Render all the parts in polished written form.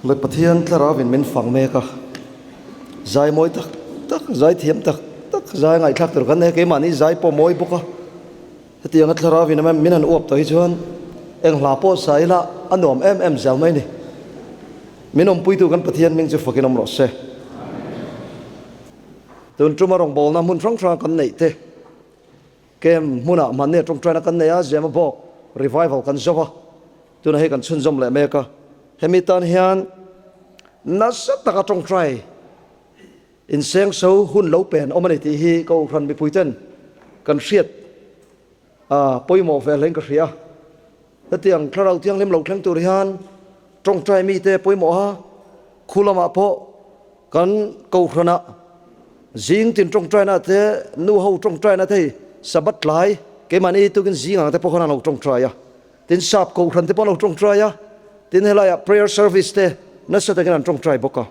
Le Pathian thlarauin min fang mek a, zai mawi tak tak, zai thiam tak tak, zai ngaihthlak tur kan nei a, keimahni zai pawh mawi bawk a, hetianga thlarauin min han uap tawh hi chuan eng hla pawh sa ila a nuam em em zel mai a ni. Min awmpuitu kan Pathian hming chu fakin awm rawh se. Tun tuma rawngbawlna hmun hrang hrang kan neih te, Camp hmunah hmanni a tawngtaina kan nei a, Zema bawk revival kan zo a, tunah hei kan chhunzawm leh mek a. Hemi tan hian nasa taka tawngtai insengso hun lo pen awm a ni tih hi Kohhran mipuiten kan hriat a pawimawh ve hlein ka hria. Hetiang thlarau thianghlim lo thleng tur hian tawngtai mite pawimawh a, khu lamah pawh kan Kohhranah zing tin tawngtaina te, nu ho tawngtaina te hei Sabbath tlai keimahni tukin zing ang te pawh khan an lo tawngtai a, tin sap Kohhran te pawh an lo tawngtai a, tin helaiah prayer service te nasa takin an tawngtai bawk a.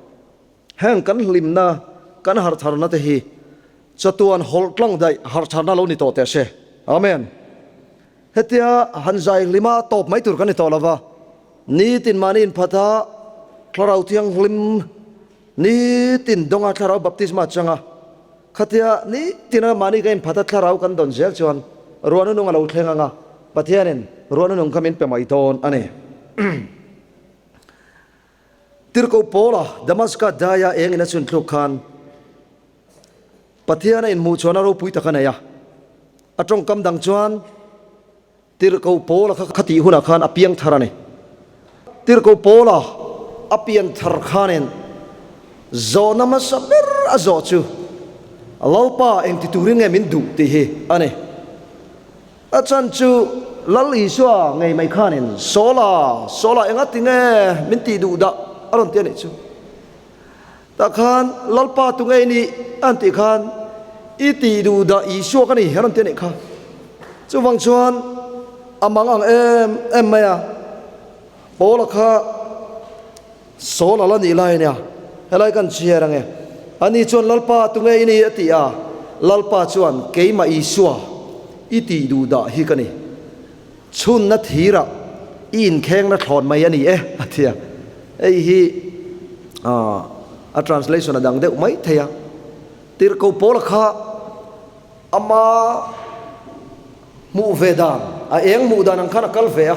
Heng kan hlimna, kan harhtharna te hi chatuan hawlh tlang daih harhtharna lo ni tawh teh se. Amen. Hetia han zai hlima tawp mai tur kan ni tawh lo va, nitin mahni inphat a, Thlarau Thianghlim nitin dawnga Thlarau baptisma changa, khatia nitina mahni ka inphat a Thlarau kan dawn zel chuan ruahnunung a lo thleng ang a, Pathianin ruahnunung kha min pe mai dawn a ni. Tirhkoh Paula Damaska daia engin a chhun thluk khan Pathian a inhmuh chhuahna ropui tak a nei a. A tawngkam dang chuan Tirhkoh Paula kha khatih hunah khan a piang thar a ni. Tirhkoh Paula a pian thar khanin zawhna hmasa ber a zawh chu Lalpa engti turin nge min duh tih hi a ni. A chan chu Lal Isua ngei mai khanin, Sawla, Sawla enga ti nge min tih duh dah? a rawn ti a nih chu. Tah khan, Lalpa tu ngei ni? a han tih khan, I tih duh dah Isua ka ni, a rawn ti a nih kha. Chuvang chuan a mang ang em em mai a, Paula kha Sawla la nih lai a nia, helai kan chhiar ang e. Ani chuan Lalpa tu nge i ni? a ti a. Lalpa chuan, Keimah Isua, i tih duh dah hi ka ni. Chhunna thirah i inkhengna thlawn mai a ni e, a ti a. Hei hi a translation a dang deuh mai thei a. Tirhkoh Paula kha ama Hmuh ve dan, a eng hmuh dan ang khan a kal ve a.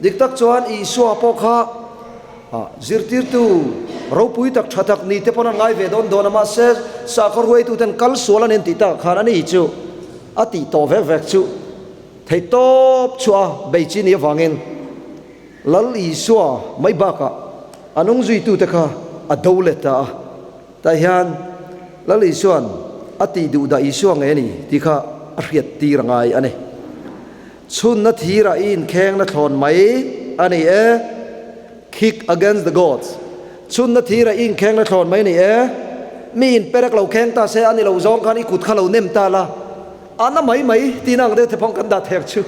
Dik tak chuan Isua pawh kha zirtirtu ropui tak tha tak ni te pawn an ngai ve dawn dawn a, mahse sakhaw hruaituten kal sual an intih takah khan ani chu a tih tawh vek vek chu theih tawp chhuah a bei chi ni avangin Lal Isua mai bakah a nung zuitute kha a do let ta a. Tah hian Lal Isua'n a tih duh dah Isua nge a ni tih kha a hriat tir a ngai a ni. Chhunna thirah i inkhengna thlawn mai a ni e, Kick against the gods. Chhunna thirah i inkhengna thlawn mai a ni e, mi in perek lo kheng ta se a ni lo zawng khan i kut kha lo nem ta la, a na mai mai tihna ang deuh te pawh kan dah thek chu.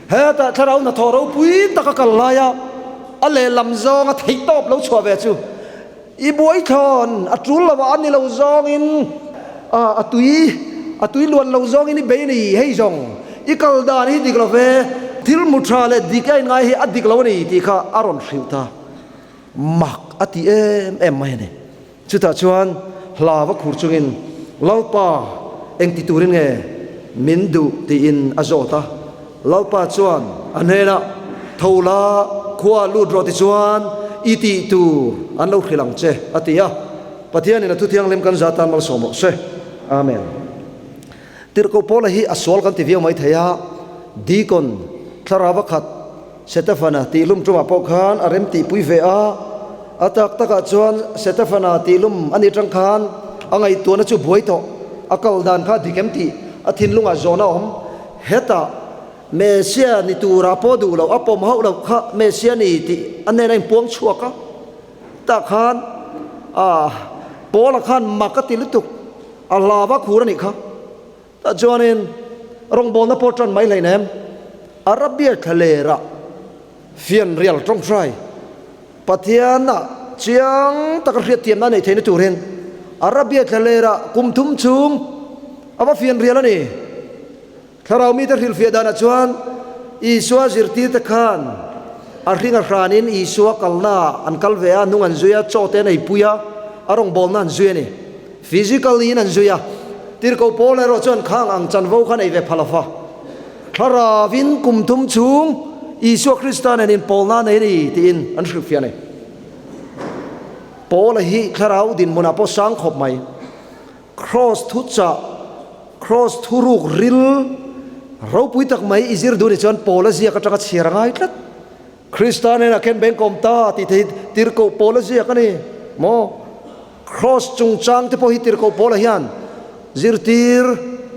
Hetah thlarau hnathawh ropui taka kal laia a lehlam zawnga theihtawp lo chhuah ve chu I buai thlawn a tul lo a, a ni lo zawngin a tui a tui luan lo zawngin i bei ni hei zawng i kal dan hi dik lo ve, thil mu tha leh dik a inngai hi a dik lo a ni tih kha a rawn hrilh ta. Mak a ti em em mai a ni. Chutah chuan hla va khur chungin Lalpa engti turin nge min duh tiin a zawt a. Lalpa chuan a hnenah, Tho la, khua lut rawh tichuan i tih tur an lo hrilh ang che, a ti a. Pathianin a thu thianghlim kan za tan malsawm rawh se. Amen. Tirhkoh Paula hi a sual kan ti viau mai thei a, Deacon, thlarau a khat, Setefana tih hlum tumah pawh khan a rem tihpui ve a, a tak takah chuan Setefana tih hlum a nih tang khan a ngaihtuahna chu buai tawh, a kal dan kha dik em tih a thinlungah zawhna a awm. Hetah Messia ni turah pawh duh loh, a pawm hauh loh kha Messia ni tih a hnenah a inpuang chhuak a. Tah khan ah Paula khan mak a ti lutuk, a hlava khur a nih kha. Tah chuanin rawngbawlna pawh tan mai hleinem, Arabia thlalerah fianrial tawngtai Pathiana chiang taka hriatthiamna a neih theihna turin Arabia thlalerah kum thum chhung a va fianrial a ni. Thlarau mite hrilhfiah danah chuan Isua zirtirte khan. A hring a hranin Isua kalnaah an kal ve a, nung an zui a, chaw te an eipui a, a rawngbawlna an zui a ni. Physically in an zui a. Tirhkoh Paul erawh chuan khang ang chanvo kha nei ve pha lo va. Thlaravin kum thum chhung Isua Krista nen inpawlna a nei a ni tiin an hrilhfiah a ni. Paula hi thlarau dinhmunah pawh sang khawp mai. Kraws thuchah, kraws thuruk ril ropui tak mai i zir duh ni chuan Paula ziak atanga chhiar a ngai tlat. Krista hnenah khen beng kawm ta tih thei tirhkoh Paula ziak a ni maw? Kraws chungchang te pawh hi tirhkoh Paula hian zirtir,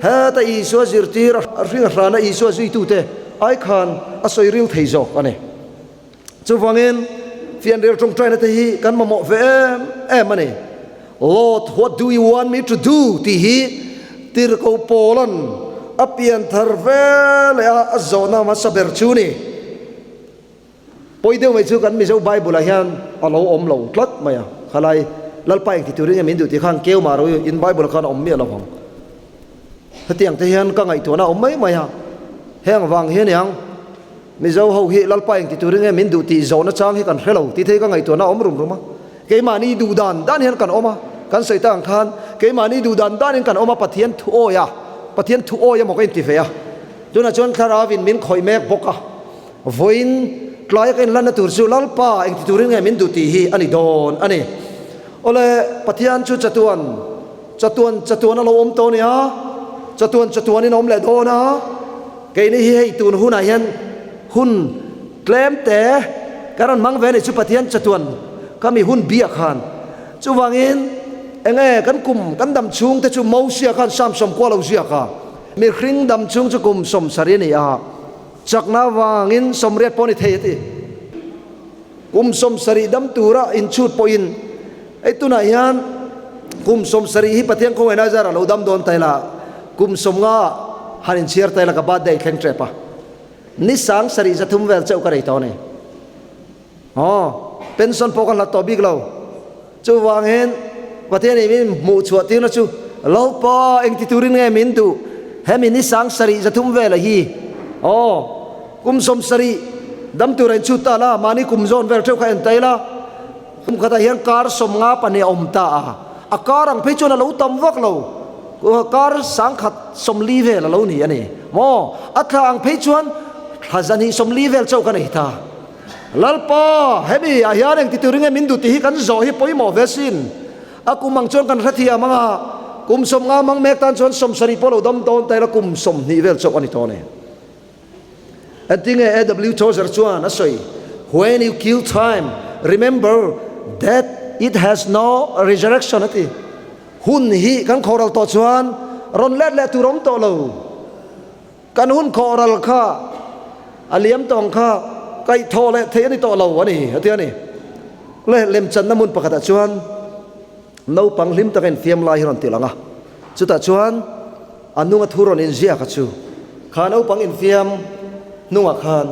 heta Isua zirtir a hring a hrana Isua zuitute ai khan a sawi ril thei zawk a ni. Chuvangin, fianrial tawngtaina te hi kan mamawh ve em em a ni. Lord, what do you want me to do? tih hi Tirhkoh Paula'n a pian thar ve leh a, a zawhna hmasa ber chu ni. Pawi deuh mai chu kan Mizo Bible-ah hian a lo awm lo tlat mai a. Khalai, Lalpa engti turin nge min duh tih khan keu mah ro in Bible-ah khan a awm miah lo vang. Hetiang te hian ka ngaihtuahna a awm mai mai a. Heng vang hi aniang. Mizo ho hi Lalpa engti turin nge min duh tih zawhna chang hi kan hre lo tih thei ka ngaihtuahna a awm rum rum a. Keimahni duh dan dan hian kan awm a, kan sawi tak ang khan keimahni duh dan danin kan awm a, Pathian thu awi a, Pathian thu awi emaw ka inti ve a. Tunah chuan Thlarauin min khawih mek bawk a, vawiin tlaia ka inlanna tur chu Lalpa engti turin nge min duh tih hi a ni dawn a ni. Awle, Pathian chu chatuan, chatuan, chatuan a lo awm tawh a nia, chatuan, chatuanin a awm leh dawn a. Keini hi hei tun hunah hian hun tlem te kan rawn hmang ve a ni chu Pathian chatuan kha mi hun biak khan. Chuvangin enge kan kum kan dam chhung te chu Mosia khan Psalm 90 lo ziak a, mihring dam chhung chu kum 70 a ni a, chakna avangin 80 pawh a ni thei a ti. Kum 70 dam tura inchhut pawhin hei tunah hian kum 70 hi Pathian khawngaihna zar a lo dam dawn taila kum 50 han inchhiar taila ka birthday thleng tep a ni sang sarih zathum vel chauh ka nei tawh a ni. Aw pension pawh ka hlat tawh bik lo. Chuvangin Pathian in min hmuh chhuah tirna chu Lalpa engti turin nge min duh? Hemi ni sang sarih 300 vela hi aw kum 70 dam tura in chhut ta la, mahni kum zawn vel theuh kha en ta ila, kum khatah hian kar 52 a awm ta a, a kar ang phei chuan a lo tam vak lo, kar 1040 vel a lo ni a ni maw? A thla ang phei chuan thla 240 vel chauh ka nei ta. Lalpa, hemi ah hian engti turin nge min duh tih hi kan zawh hi pawimawh ve sin. A kum ang chuan kan hrethiam ang a, kum 50 mang mek tan chuan 70 pawh lo dam dawn ta ila kum 20 vel chauh a ni tawh a ni. Entinge AW Tozer chuan a sawi, When you kill time, remember that it has no resurrection a ti. Hun hi kan khawhral tawh chuan rawn let leh tur a awm tawh lo. Kan hun khawhral kha a liam tawng kha kaihthawh leh theih a ni tawh lo a ni, a ti a ni. Le lemchanna hmun pakhatah chuan naupang hlim taka infiam lai hi rawn ti lang a, chutah chuan a hnunga thu rawn inziak a chu kha naupang infiam hnungah khan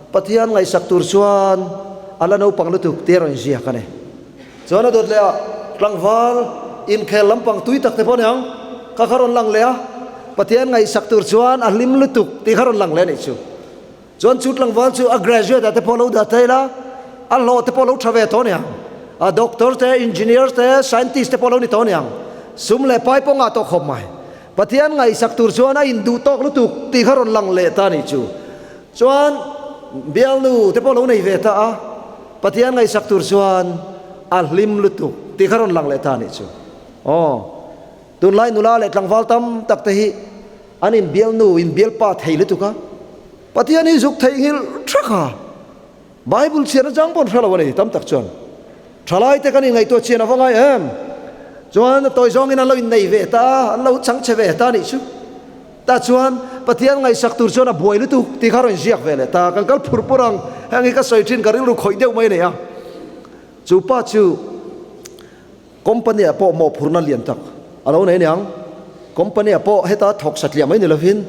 Pathian ngaihsak tur chuan a la naupang lutuk tih a rawn inziak a ni. Chuan a dawt leh a, tlangval inkhel lampang tui tak te pawh a ni ang, kha kha rawn lang leh a, Pathian ngaihsak tur chuan a hlim lutuk tih kha rawn lang leh a nih chu. Chuan chu tlangval chu a graduate ah te pawh lo dah thei la, a hlawh te pawh lo tha ve tawh a ni ang, a doctor te, engineer te, scientist te pawh lo ni tawh a ni ang, sum leh pai pawh ngah tawh khawp mai. Pathian ngaihsak tur chuan a induh tawk lutuk tih kha rawn lang leh ta a nih chu. Chuan bialnu te pawh lo nei ve ta a, Pathian ngaihsak tur chuan a hlim lutuk tih kha rawn lang leh ta a nih chu. Aw, tunlai nula leh tlangval tam tak te hi an inbialnu, inbialpa thei lutuk a, Pathian hi zuk theihnghilh thak a, Bible chhiarna chang pawh an hre lo a ni tam tak chuan. Thalai te kan inngaihtuah chian a va ngai em? Chuan a tawi zawngin an lo innei ve ta a, an lo chang che ve ta a nih chu. Tah chuan Pathian ngaihsak tur chuan a buai lutuk tih kha rawn ziak ve leh ta. Kan kal phur pur ang, heng hi ka sawi thin ka rilru khawih deuh mai a nei a. Chu pa chu company ah pawh mawhphurhna lian tak a lo nei aniang. Company ah pawh heta thawk satliah mai ni lovin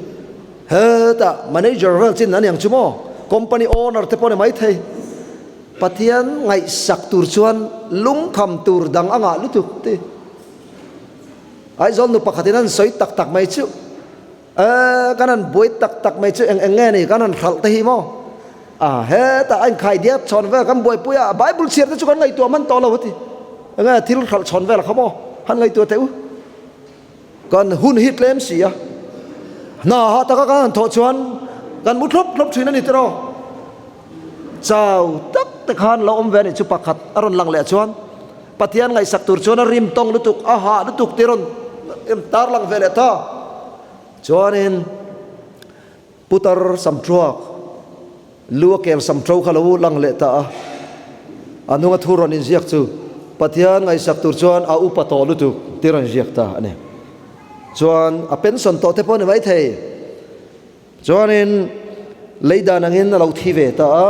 hetah manager vel chin aniang chu maw, company owner te pawh ni maithei. Pathian ngaihsak tur chuan lungkham tur dang a ngah lutuk ti. Aizawl nu pakhatin an sawi tak tak mai chu, Ee, kan han buai tak tak mai chu eng eng nge ni, kan han hralh te hi maw? A hetah a inkhai diak chhawn vel kan buaipui a, Bible chhiar te chu kan ngaihtuah hman tawh lo a ti. Enge thil hralh chhawn vel kha maw han ngaihtuah teh u. Kan hun hi tlem si a, hna hah taka kan han thawh chuan kan mu thlawp thlawp thin a ni tiraw. Chau tak te khan lo awm ve a nih chu pakhat a rawn lang leh chuan Pathian ngaihsak tur chuan a rim tawng lutuk, a hah lutuk tih a rawn tarlang ve leh ta. Chuanin Putar Samtruak lu a kel Samtro kha lo lang leh ta a, a hnunga thu rawn inziak chu Pathian ngaihsak tur chuan a upa tawh lutuk tih rawn inziak ta a ni. Chuan a pension tawh te pawh a ni maithei. Chuanin lei dan angin a lo thi ve ta a,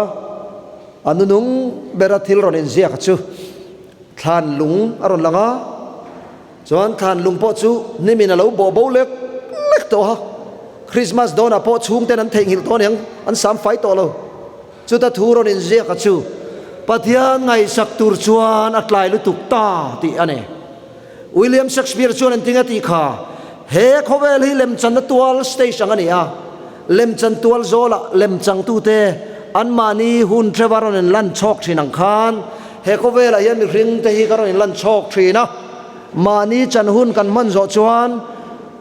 a nunung bera thil rawn inziak chu thlan lung a rawn lang a, chuan thlan lung pawh chu hnimin a lo bawh bo lek lek tawh a, Christmas dawnah pawh chhungten an theihnghilh tawh aniang, an sam fai tawh lo. Chuta thu rawn inziak a chu Pathian ngaihsak tur chuan a tlai lutuk ta tih a ni. William Shakespeare chuan engtin a tih kha, He khawvel hi lemchanna tual stage ang a ni a, lemchan tual zawlah lemchangtute anmahni hun hreva rawn inlan chhawk thin ang khan he khawvelah hian mihringte hi ka rawn inlan chhawk thin a, mahni chan hun kan hman zawh chuan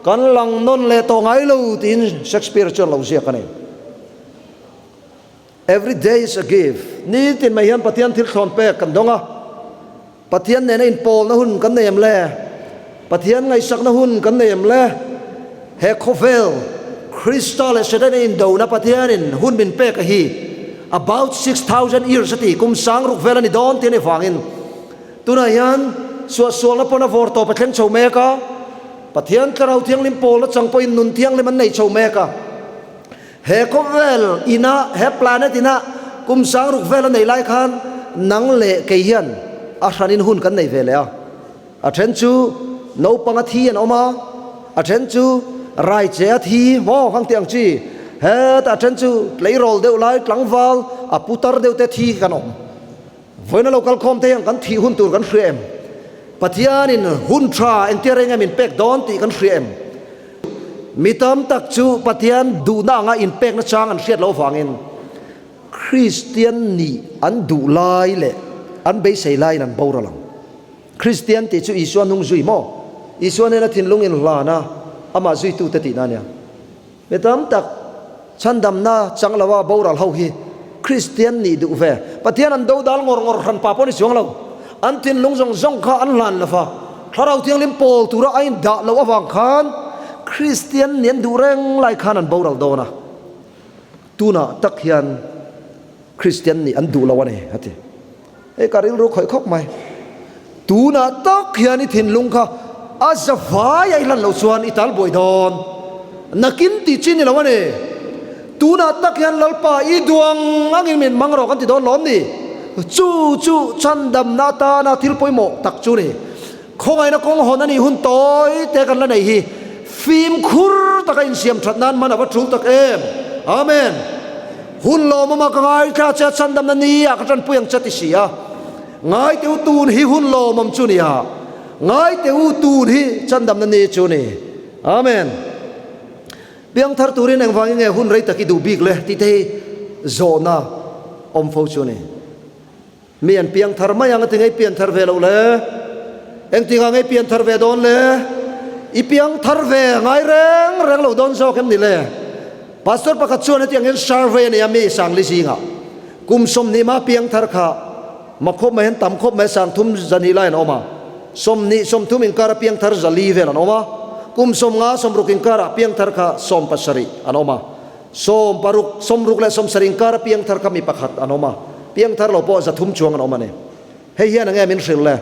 kan lang nawn leh tawh ngai lo tiin Shakespeare chuan lo ziak a ni. Every day is a gift, Nitin mai hian Pathian thil thlawn pek kan dawng a, Pathian nena inpawlna hun kan nei em le? Pathian ngaihsakna hun kan nei em le? He khawvel, Krista leh Setana indona Pathianin hun min pek a hi about 6000 years a ti, kum sang ruk vel a ni dawn tih a ni vangin tunah hian suahsualna pawn a vawr tawp a thleng chho mek a, Pathian Thlarau Thianghlim pawlna chang pawhin nun thianghlim an nei chho mek a. He khawvel ina, he planet ina kum sang ruk vel a nei lai khan nang leh kei hian a hranin hun kan nei ve leh a. A then chu naupang a thi an awm a, a then chu raiche a thi maw khang tih ang chi. Hetah a then chu tleirawl deuh lai tlangval a putar deuh te thi kan awm. Vawiin a lo kal khawm te hian kan thih hun tur kan hria em? Pathianin hun tha engtia reng nge min pek dawn tih kan hria em? Mi tam tak chu Pathian duhna anga inpekna chang an hriat loh avangin Kristian nih an duh lai leh an beisei laiin an boral ang. Kristian tih chu Isua hnung zui maw? Isua nena thinlung inhlana amah zuitute tihna a nia. Mi tam tak chhandamna chang loa boral ho hi Kristian nih duh ve. Pathian an dodal ngawr ngawr hran pa pawh ni chuang lo. An thinlung zawng zawng kha an hlan lo va, Thlarau Thianghlim pawl tura a indah loh avang khan Kristian nih an duh reng lai khan an boral dawn a. Tunah tak hian Kristian nih an duh lo a ni, a ti. Hei ka rilru khawih khawp mai. Tunah tak hian i thinlung kha a za vai a i hlan loh chuan i tal buai dawn. Nakin tih chi ni lo a ni. Tunah tak hian Lalpa i duang angin min hmang rawh kan ti dawn lawm ni. Chu chu chhandamna atana thil pawimawh tak chu ni. Khawngaihna kawng hawn a nih hun tawi te kan la nei hi fimkhur taka insiam that nan hman a va tul tak em. Amen. Hun lawmawm ah ka ngaithla che a chhandamna ni ah ka tanpui ang che ti si a. Ngai teh u tun hi hun lawmawm chu ni a. Ngai teh u tun hi chhandamna ni chu ni. Amen. Piangthar turin engvangin nge hun rei tak i duh bik le tih te hi zawhna awm fo chu ni. Mi an piang thar mai ang a ti ngei pian thar ve loh le? Engtikah ngei pian thar ve dawn le? I piang thar ve ngai reng reng lo dawn zawk em ni le? Pastor pakhat chuan hetiang hian survey a nei a mi Sangli zingah kum 20 ma piang thar kha ma khawp mai hian tam khawp mai 30 zahnih lai an awm a, 20 30 inkara piang thar zali vel an awm a, kum 50 60 inkara piang thar kha 70 an awm a. 60, 60 leh 70 inkar a piangthar kha mi pakhat an awm a, piangthar lo pawh 300 chuang an awm a ni. Hei hian enge min hrilh le?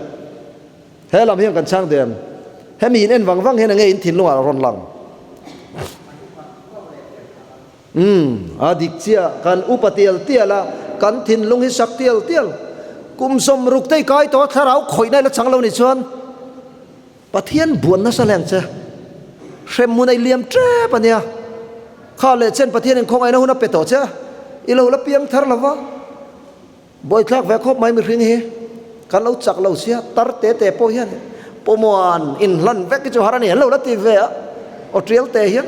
He lam hian kan chhang duh em? Hemi in en vang vang hian enge in thinlungah a rawn lang? Umm, a dik chiah, kan upa tial tial a, kan thinlung hi sak tial tial. Kum 60 te i kai tawh a, thlarau khawihna i la chang lo nih chuan, Pathian buan nasa hle ang che. Hremhmun a i liam tep a nia. Kha leh chen Pathianin khawngaihna hun a pe tawh che a, i lo la piang thar lo va. Buaithlak ve khawp mai mihring hi kan lo chak lo sia, tar te te pawh hian pawmuan inhlan vek hi chu har a ni, an lo la ti ve a, aw tial te hian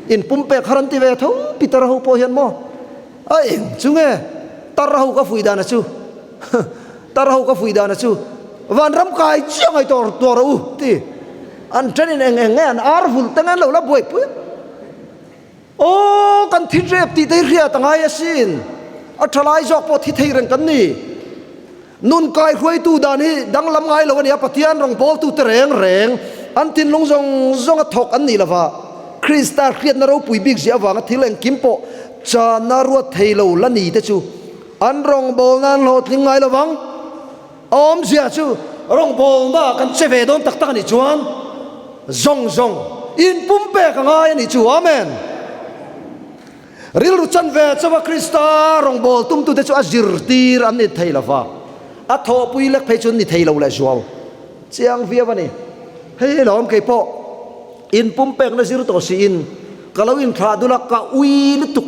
inpumpek har an ti ve tho Peter ho pawh hian maw. A eng chu nge tar ho ka fuih dana chu tar ho ka fuih dana chu vanram kai chiah ngai tawh tawh rawh u ti an then in eng eng nge an ar vulh te nge an lo la buaipui a. Aw kan thi rep tih te hi hriat a ngai asin a tha lai zawk pawh thi thei reng kan ni. Nun kai hruaitu dan hi danglam ngai lo a ni a, Pathian rawngbawltu te reng reng an thinlung zawng zawnga thawk an nih lova, Krista hriatna ropui bik ziah avanga thil engkim pawh channa ruat thei lo la ni te chu an rawngbawlna an hlawhtling ngai lo vang. A awmzia chu rawngbawlna kan che ve dawn tak tak a nih chuan zawng zawng inpumpek a ngai a nih chu. Amen. Rilru chan ve chauha Krista rawngbâwl tumtute chu a zirtîr an ni thei lo va, a thawhpui lek phei chu an ni thei lo lehzual chiang viau a ni. Hei lawm kei pawh inpumpekna zir tawh siin ka lo inthlah dul a, ka ui lutuk.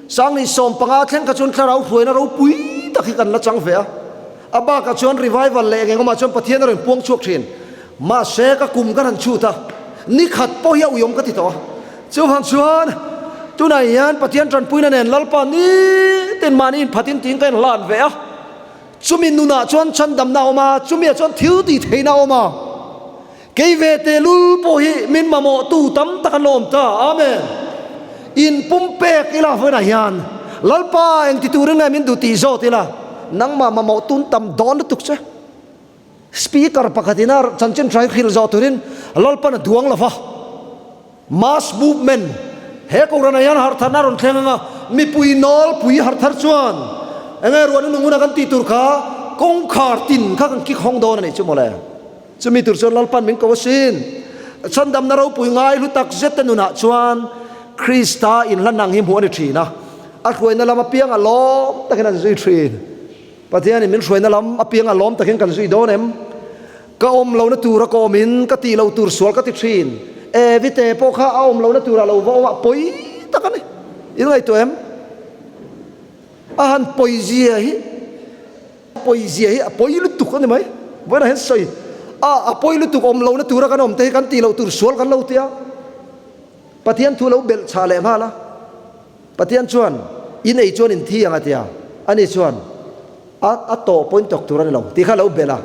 Sangni 15 thleng kha chuan thlarau hruaina ropui tak hi kan la chang ve a, a bakah chuan revival leh eng engawmah chuan Pathian a rawn puang chhuak thin. Mahse ka kum ka han chhut a, ni khat pawh hi a uiawm ka ti tawh a. Chuvang chuan tunah hian Pathian tanpuina nen Lalpa nitin mahni inphatin tiin ka inhlan ve a. Chumi nunah chuan chhandamna a awm a, chumiah chuan thil tih theihna a awm a. Kei ve tehlul pawh hi min mamawhtu tam tak an lo awm ta. Amen. In pumpek ila vawiinah hian Lalpa engti turin nge min duh tih zawt ila, nangmah mamawhtun tam dawn lutuk che. Speaker pakhatin a chanchin hrai hrilh zawh turin Lalpan a duang lo va, Mass movement he Kohhranah hian harh tharna a rawn thleng ang a, mipui nawlpui harh thar chuan enge ruahna nung huna kan tih tur kha kawngkhar tin kha kan kik hawng dawn a nih chu mawle. Chumi tur chuan Lalpan min ko asin. Chhandamna ropui ngai hlu tak zet te nunah chuan Krista inhlan ang hi hmuh a ni thin a, a hruaina lam apiang a lawm takin an zui thin. Pathianin min hruaina lam apiang a lawm takin kan zui dawn em? Ka awm lohna tura ka awmin ka tih loh tur sual ka ti thin. Evi te pawh kha a awm lohna tura lo va awm a pawi tak a ni. In ngaihtuah em? A han pawi zia hi, pawi zia hi a pawi lutuk a ni mai. Vawiinah hian sawi a, a pawi lutuk awm lohna tura kan awm te hi kan tih loh tur sual kan lo ti a. Pathian thu lo belh chhah leh nghal a. Pathian chuan, In ei chuan in thi ang a ti a, ani chuan, A, a tawh pawhin tawk tur a ni lo, tih kha a lo belh a.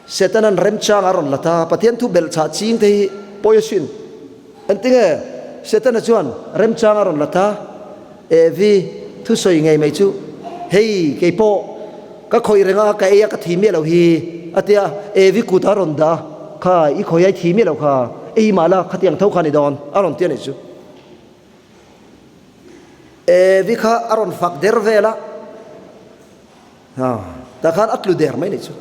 Setana'n remchang a rawn la ta, Pathian thu belh chah ching te hi pawi asin. Engtinge? Setana chuan remchang a rawn la ta, Evi, thusawi ngei mai chu, Hei, kei pawh ka khawih reng a, ka ei a, ka thi miah lo hi, a ti a. Evi kut a rawn dah a, Kha, i khawih a, i thi miah lo kha, ei mah la, khatiang tho kha a ni dawn, a rawn ti a nih chu. Evi kha a rawn fak der vel a, tah khan a tlu der mai nih chu.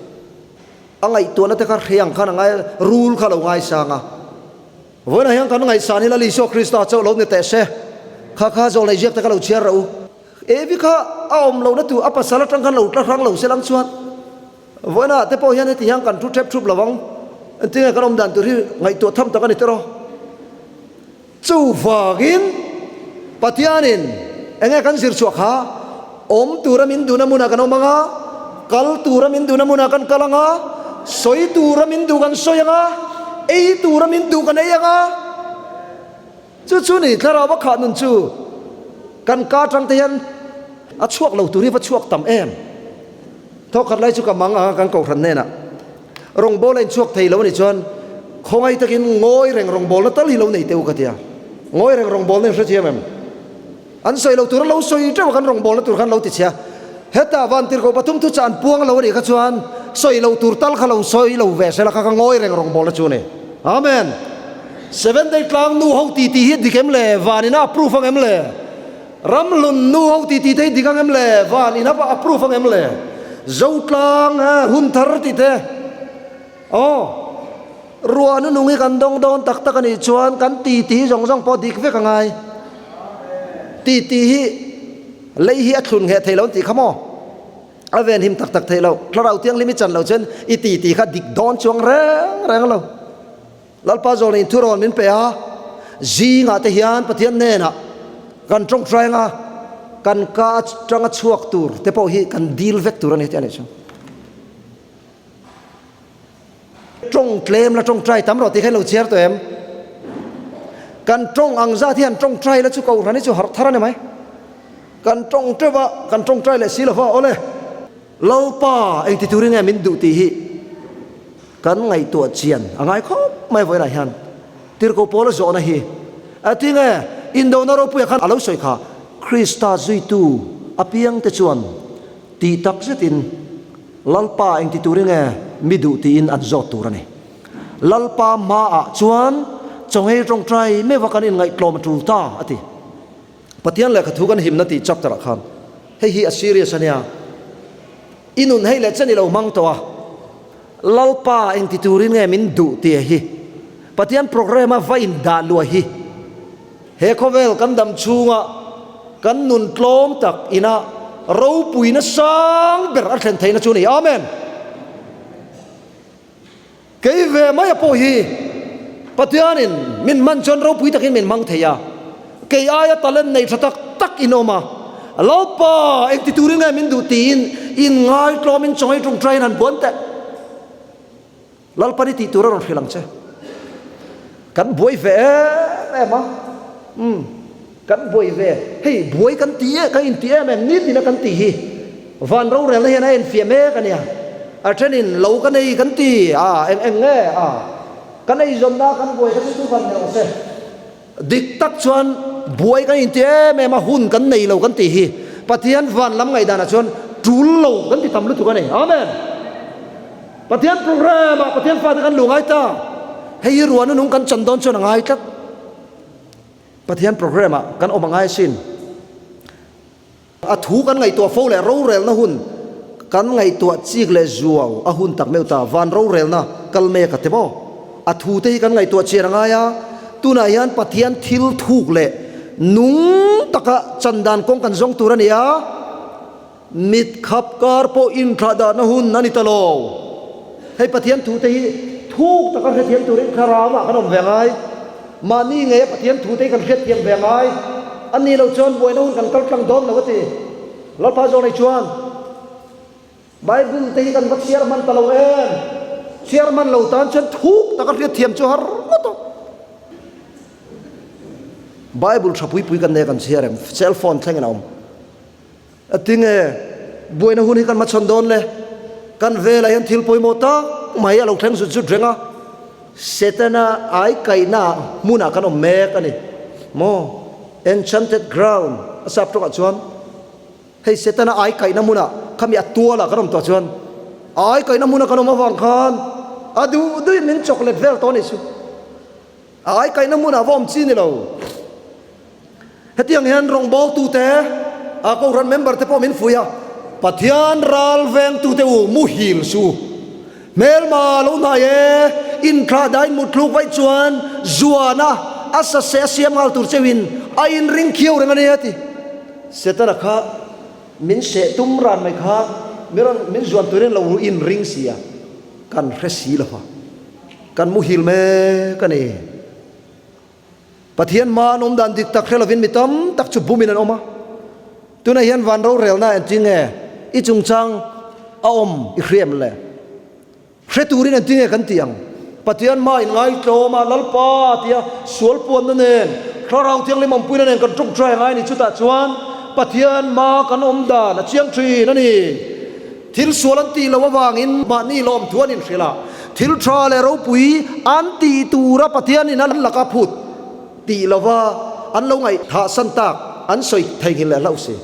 A ngaihtuahna te kha hriang khan a ngai, rul kha a lo ngaisang a. Vawiinah hian kan ngaihsan hi Lal Isua Krista chauh lo ni teh se, kha kha zawlnei ziak te kha lo chhiar rawh u. Evi kha a awm lohna tur a pasal atang khan lo tla hrang lo se lang chuan vawiinah te pawh hian heti hian kan thu thep thup lo vang. Engtinge kan awm dan tur hi ngaihtuah tham tak a ni tiraw? Chuvangin Pathianin enge kan zir chhuah kha awm tura min duhna hmunah kan awm ang a, kal tura min duhna hmunah kan kal ang a, sawi tura min duh kan sawi ang a, ei tura min duh kan ei ang a. Chu chu ni thlarau a khah nun chu kan ka atang te hian a chhuak lo tur hi va chhuak tam em. Thawkhat lai chu ka mang ang a kan kohhran hnenah. Rawngbâwl a inchhuak thei lo a nih chuan khawngaih takin ngawi reng rawngbâwlna tal hi lo nei teh u ka ti a. Ngawi reng rawngbâwlna in hrethiam em? An sawi lo tur a lo sawi teuh a kan rawngbâwlna tur khan lo ti chhia. Hetah vantirhkoh pathum thu chah an puang lo a nih kha chuan sawi lo tur tal kha lo sawi lo ve sela kha ka ngawi reng rawngbâwlna chu a ni. Amen. Seventh Day tlang nu ho titi hi dik em le? Van ina approve ang em le? Ram hlun nu ho titi te hi dik ang em le? Van in a approve ang em le? Zotlang he hun thar tih te aw ruah nu nung hi kan dawng dawn tak tak a nih chuan kan titi zawng zawng pawh dik vek a ngai. Titi hi lei hi a thlun ngheh thei lo an tih kha maw? A ven him tak tak thei lo. Thlarau thianghlim i chan lo chuan i titi kha dik dawn chuang reng reng lo. Lalpa zawlna in thurawn min pe a, zingah te hian Pathian hnenah kan tawngtai anga kan ka atanga chhuak tur te pawh hi kan dil vek tur a ni tih a nih chu. Tawng tlem la tawngtai tam rawh tih kha in lo chhiar tawh em? Kan tawng ang zat hian tawngtai la chu Kohhran hi chu harh thar a ni mai. Kan tawng teuh a, kan tawngtai leh si lo va, awle Lalpa engti turin nge min duh tih hi kan ngaihtuah chian a ngai khawp mai vawiinah hian Tirhkoh Paula zawhna hi a ti nge indona ropuia khan a lo sawi kha Krista zuitu apiangte chuan tih tak zetin Lalpa engti turin nge mi duh tiin an zawt tur a ni. Lalpa hmaah chuan chawnghei tawngtai meuha kan inngaihtlawm a tul ta a ti. Pathian lehkha thu kan himna tih chapter ah khan hei hi a serious a nia. I nun hei leh chen i lo hmang tawh a, Lalpa engti turin nge min duh tih hi Pathian program a va in dah luah hi he khawvel kan dam chhunga kan nun tlawm tak ina ropuina sang ber a thlen theihna chu a ni. Amen. Kei ve maia pawh hi Pathianin min hman chuan ropui takin min hmang thei a, kei aia talent nei tha tak tak in awm a, Lalpa engti turin nge min duh tiin inngai tlawmin chawngai tawngtaiin han buan teh. Lalpa ni tih tur a rawn hrilh ang che. Kan buai ve em em a, umm. Kan buai ve, hei buai kan ti e, kan inti em em, nitin a kan tih hi van rorelna hian a enfiah mek a nia. A thenin lo ka nei kan ti a, eng eng nge a, kan eizawnna kan buai kha chu chu van ni rawh se. Dik tak chuan buai kan inti em em a, hun kan nei lo kan tih hi Pathian van lam ngaihdanah chuan tul lo kan ti tam lutuk a ni. Amen. Pathian program ah Pathian fate kan luh ngai ta. Hei hi ruahna nung kan chan dawn chuan a ngai tlat. Pathian program ah kan awm a ngai asin. A thu kan ngaihtuah fo leh rorelna hun kan ngaihtuah chik leh zuau a hun tak meuh ta. Van rorelna kal mek a ti maw? A thu te hi kan ngaihtuah chian a ngai a, tunah hian Pathian thil thuk leh nung taka chan dan kawng kan zawng tur a ni a. Mit khap kar pawh inthlah dahna hun a ni ta lo. Hei Pathian thute hi thuk taka hrethiam turin thlarau ah kan awm ve ngai. Mahni ngeia Pathian thute hi kan hriatthiam ve ngai. A nih loh chuan buaina hun kan kal tlang dawn lo a ti. Lalpa zawk nei chuan Bible te hi kan va chhiar hman ta lo em? Chhiar hman lo tan chuan thuk taka hriatthiam chu har ngawt a. Bible tha pui pui kan nei a kan chhiar em? Cell phone thlengin a awm. A ti nge, buaina hun hi kan hmachhawn dawn le? Kan velah hian thil pawimawh tak mai a lo thleng zut zut reng a, Setana aikaihna hmunah kan awm mek a ni maw? Enchanted ground a sap tawkah chuan hei Setana aikaihna hmunah khami a tualah kan awm tawh chuan a aikaihna hmuna kan awm avang khan a duh duhin min chawklet vel tawh a nih chu. A aikaihna hmunah va awm chi ni lo. Hetiang hian rawngbawltute, a Kohhran member te pawh min fuih a, Pathian ral vengtute u muhil su. Hmelma lo hnai e, inthlah dain muthluk vaih chuan zuana a saseh a siam nghal tur cheuhin a inring khiau reng a ni a ti. Setana kha min seh tum ran mai kha mi rawn min zuan turin lo inring si a, kan hre si lo va. Kan muhil mek a ni. Pathian hma an awm dan dik tak hre lovin mi tam tak chu bumin an awm a. Tunah hian van rorelna engtin nge i chungchang a awm i hriam le? Hre turin engtin nge kan tih ang? Pathian hma in ngaitlawm a, Lalpa tia sual puanna nen, Thlarau Thianghlim awmpuina nen kan tawngtai a ngai a ni. Chutah chuan Pathian hma kan awm dan a chiang thin a ni. Thil sual an tih loh avangin mahni lawmthu an inhrilh a, thil tha leh ropui an tih tura Pathianin an laka phut tih lova an lo ngaihthah san tak an sawi theihnghilh leh hlauh si.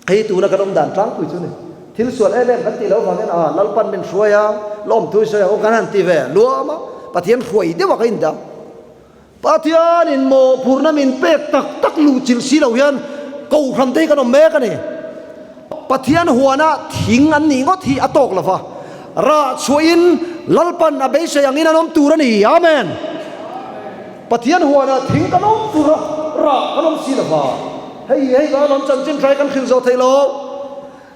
Hei tuna kan awm dan tlangpui chu ni. Thil sual em em kan tih loh avangin a Lalpan min hruai a, lawmthu i sawi ang u kan han ti ve luam a, Pathian hruai deuh a ka indah. Pathianin mawhphurhna min pek tak tak luhchilh si lo hian Kohhran te hi kan awm mek a ni. Pathian huana thing an nih ngawt hi a tawk lo va, rah chhuahin Lalpan a beisei angin an awm tur a ni. Amen. Pathian huana thing kan awm tur a, rah kan awm si lo va. Hei hei kan awm chanchin hrai kan hrilh zawh theih lo.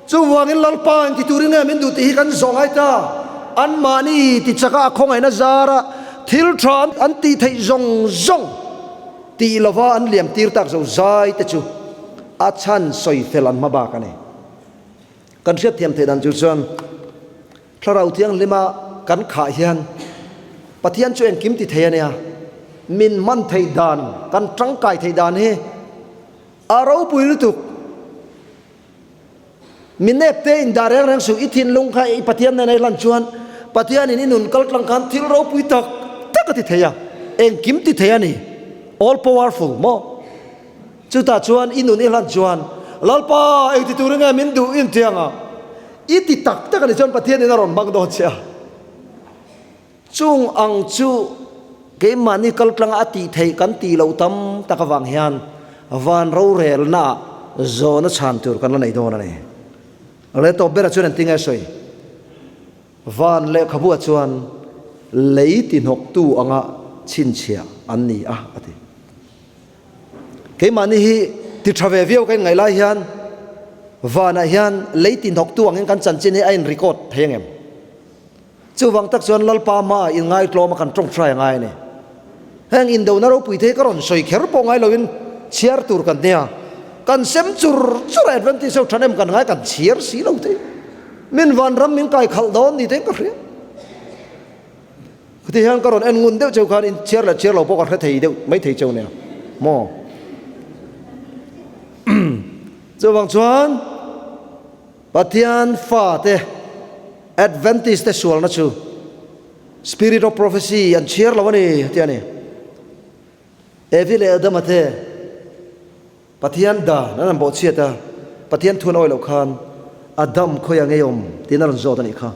Chuvangin Lalpa in ti turin nge min duh tih hi kan zawh ngai ta. Anmahni ti chaka a khawngaihna zara thil tha an tih theih zawng zawng tih lova an liam tir tak zo zai te chu a chhan sawi fel an hma bak a ni. Kan hriatthiam theih dan chu chuan Thlarau Thianghlima kan khah hian Pathian chu engkim ti thei a nia, min hman theih dan, kan tangkai theih dan hi a ropui lutuk. Mi nep te in dah reng reng suh, i thinlung kha i Pathian nen a i hlan chuan Pathianin i nun kal tlang khan thil ropui tak tak a ti thei a, engkim ti thei a ni, all powerful maw? Chutah chuan i nun i hlan chuan Lalpa engti turin nge min duh in tianga i ti tak tak a ni chuan Pathianin a rawn hmang dawn che a. Chung ang chu keimahni kaltlanga a tih theih kan tih loh tam tak avang hian van rorelnaah zawhna chhan tur kan la nei dawn a ni. Le tawp berah chuan engtin nge sawi? Van lehkhabuah chuan lei tihnawktu anga chhinchhiah an ni a, a ti. Keimahni hi ti tha ve viau ka inngaih lai hian vanah hian lei tihnawktu angin kan chanchin hi a in record thei angem? Chuvang tak chuan Lalpa hmaah inngaitlawm a kan tawngtai a ngai a ni. Heng indona ropui te hi ka rawn sawi kher pawh ngai loin chhiar tur kan nia. Kan sem chur chur a Adventist ho thanem kan ngai kan chhiar si lo te. Min vanram min kai khalh dawn ni te ka hria. Khati hian ka rawn en ngun deuh cheu khan in chhiar leh chhiar lo pawh ka hre thei deuh mai thei cheu nia maw. Chuvang chuan Pathian fate Adventist te sualna chu Spirit of Prophecy an chhiar lo a ni a ti a ni. Evi leh Adama te Pathian dan an han bawhchhiat a, Pathian thu an awi loh khan Adam khawiah ngei awm tiin a rawn zawt a nih kha.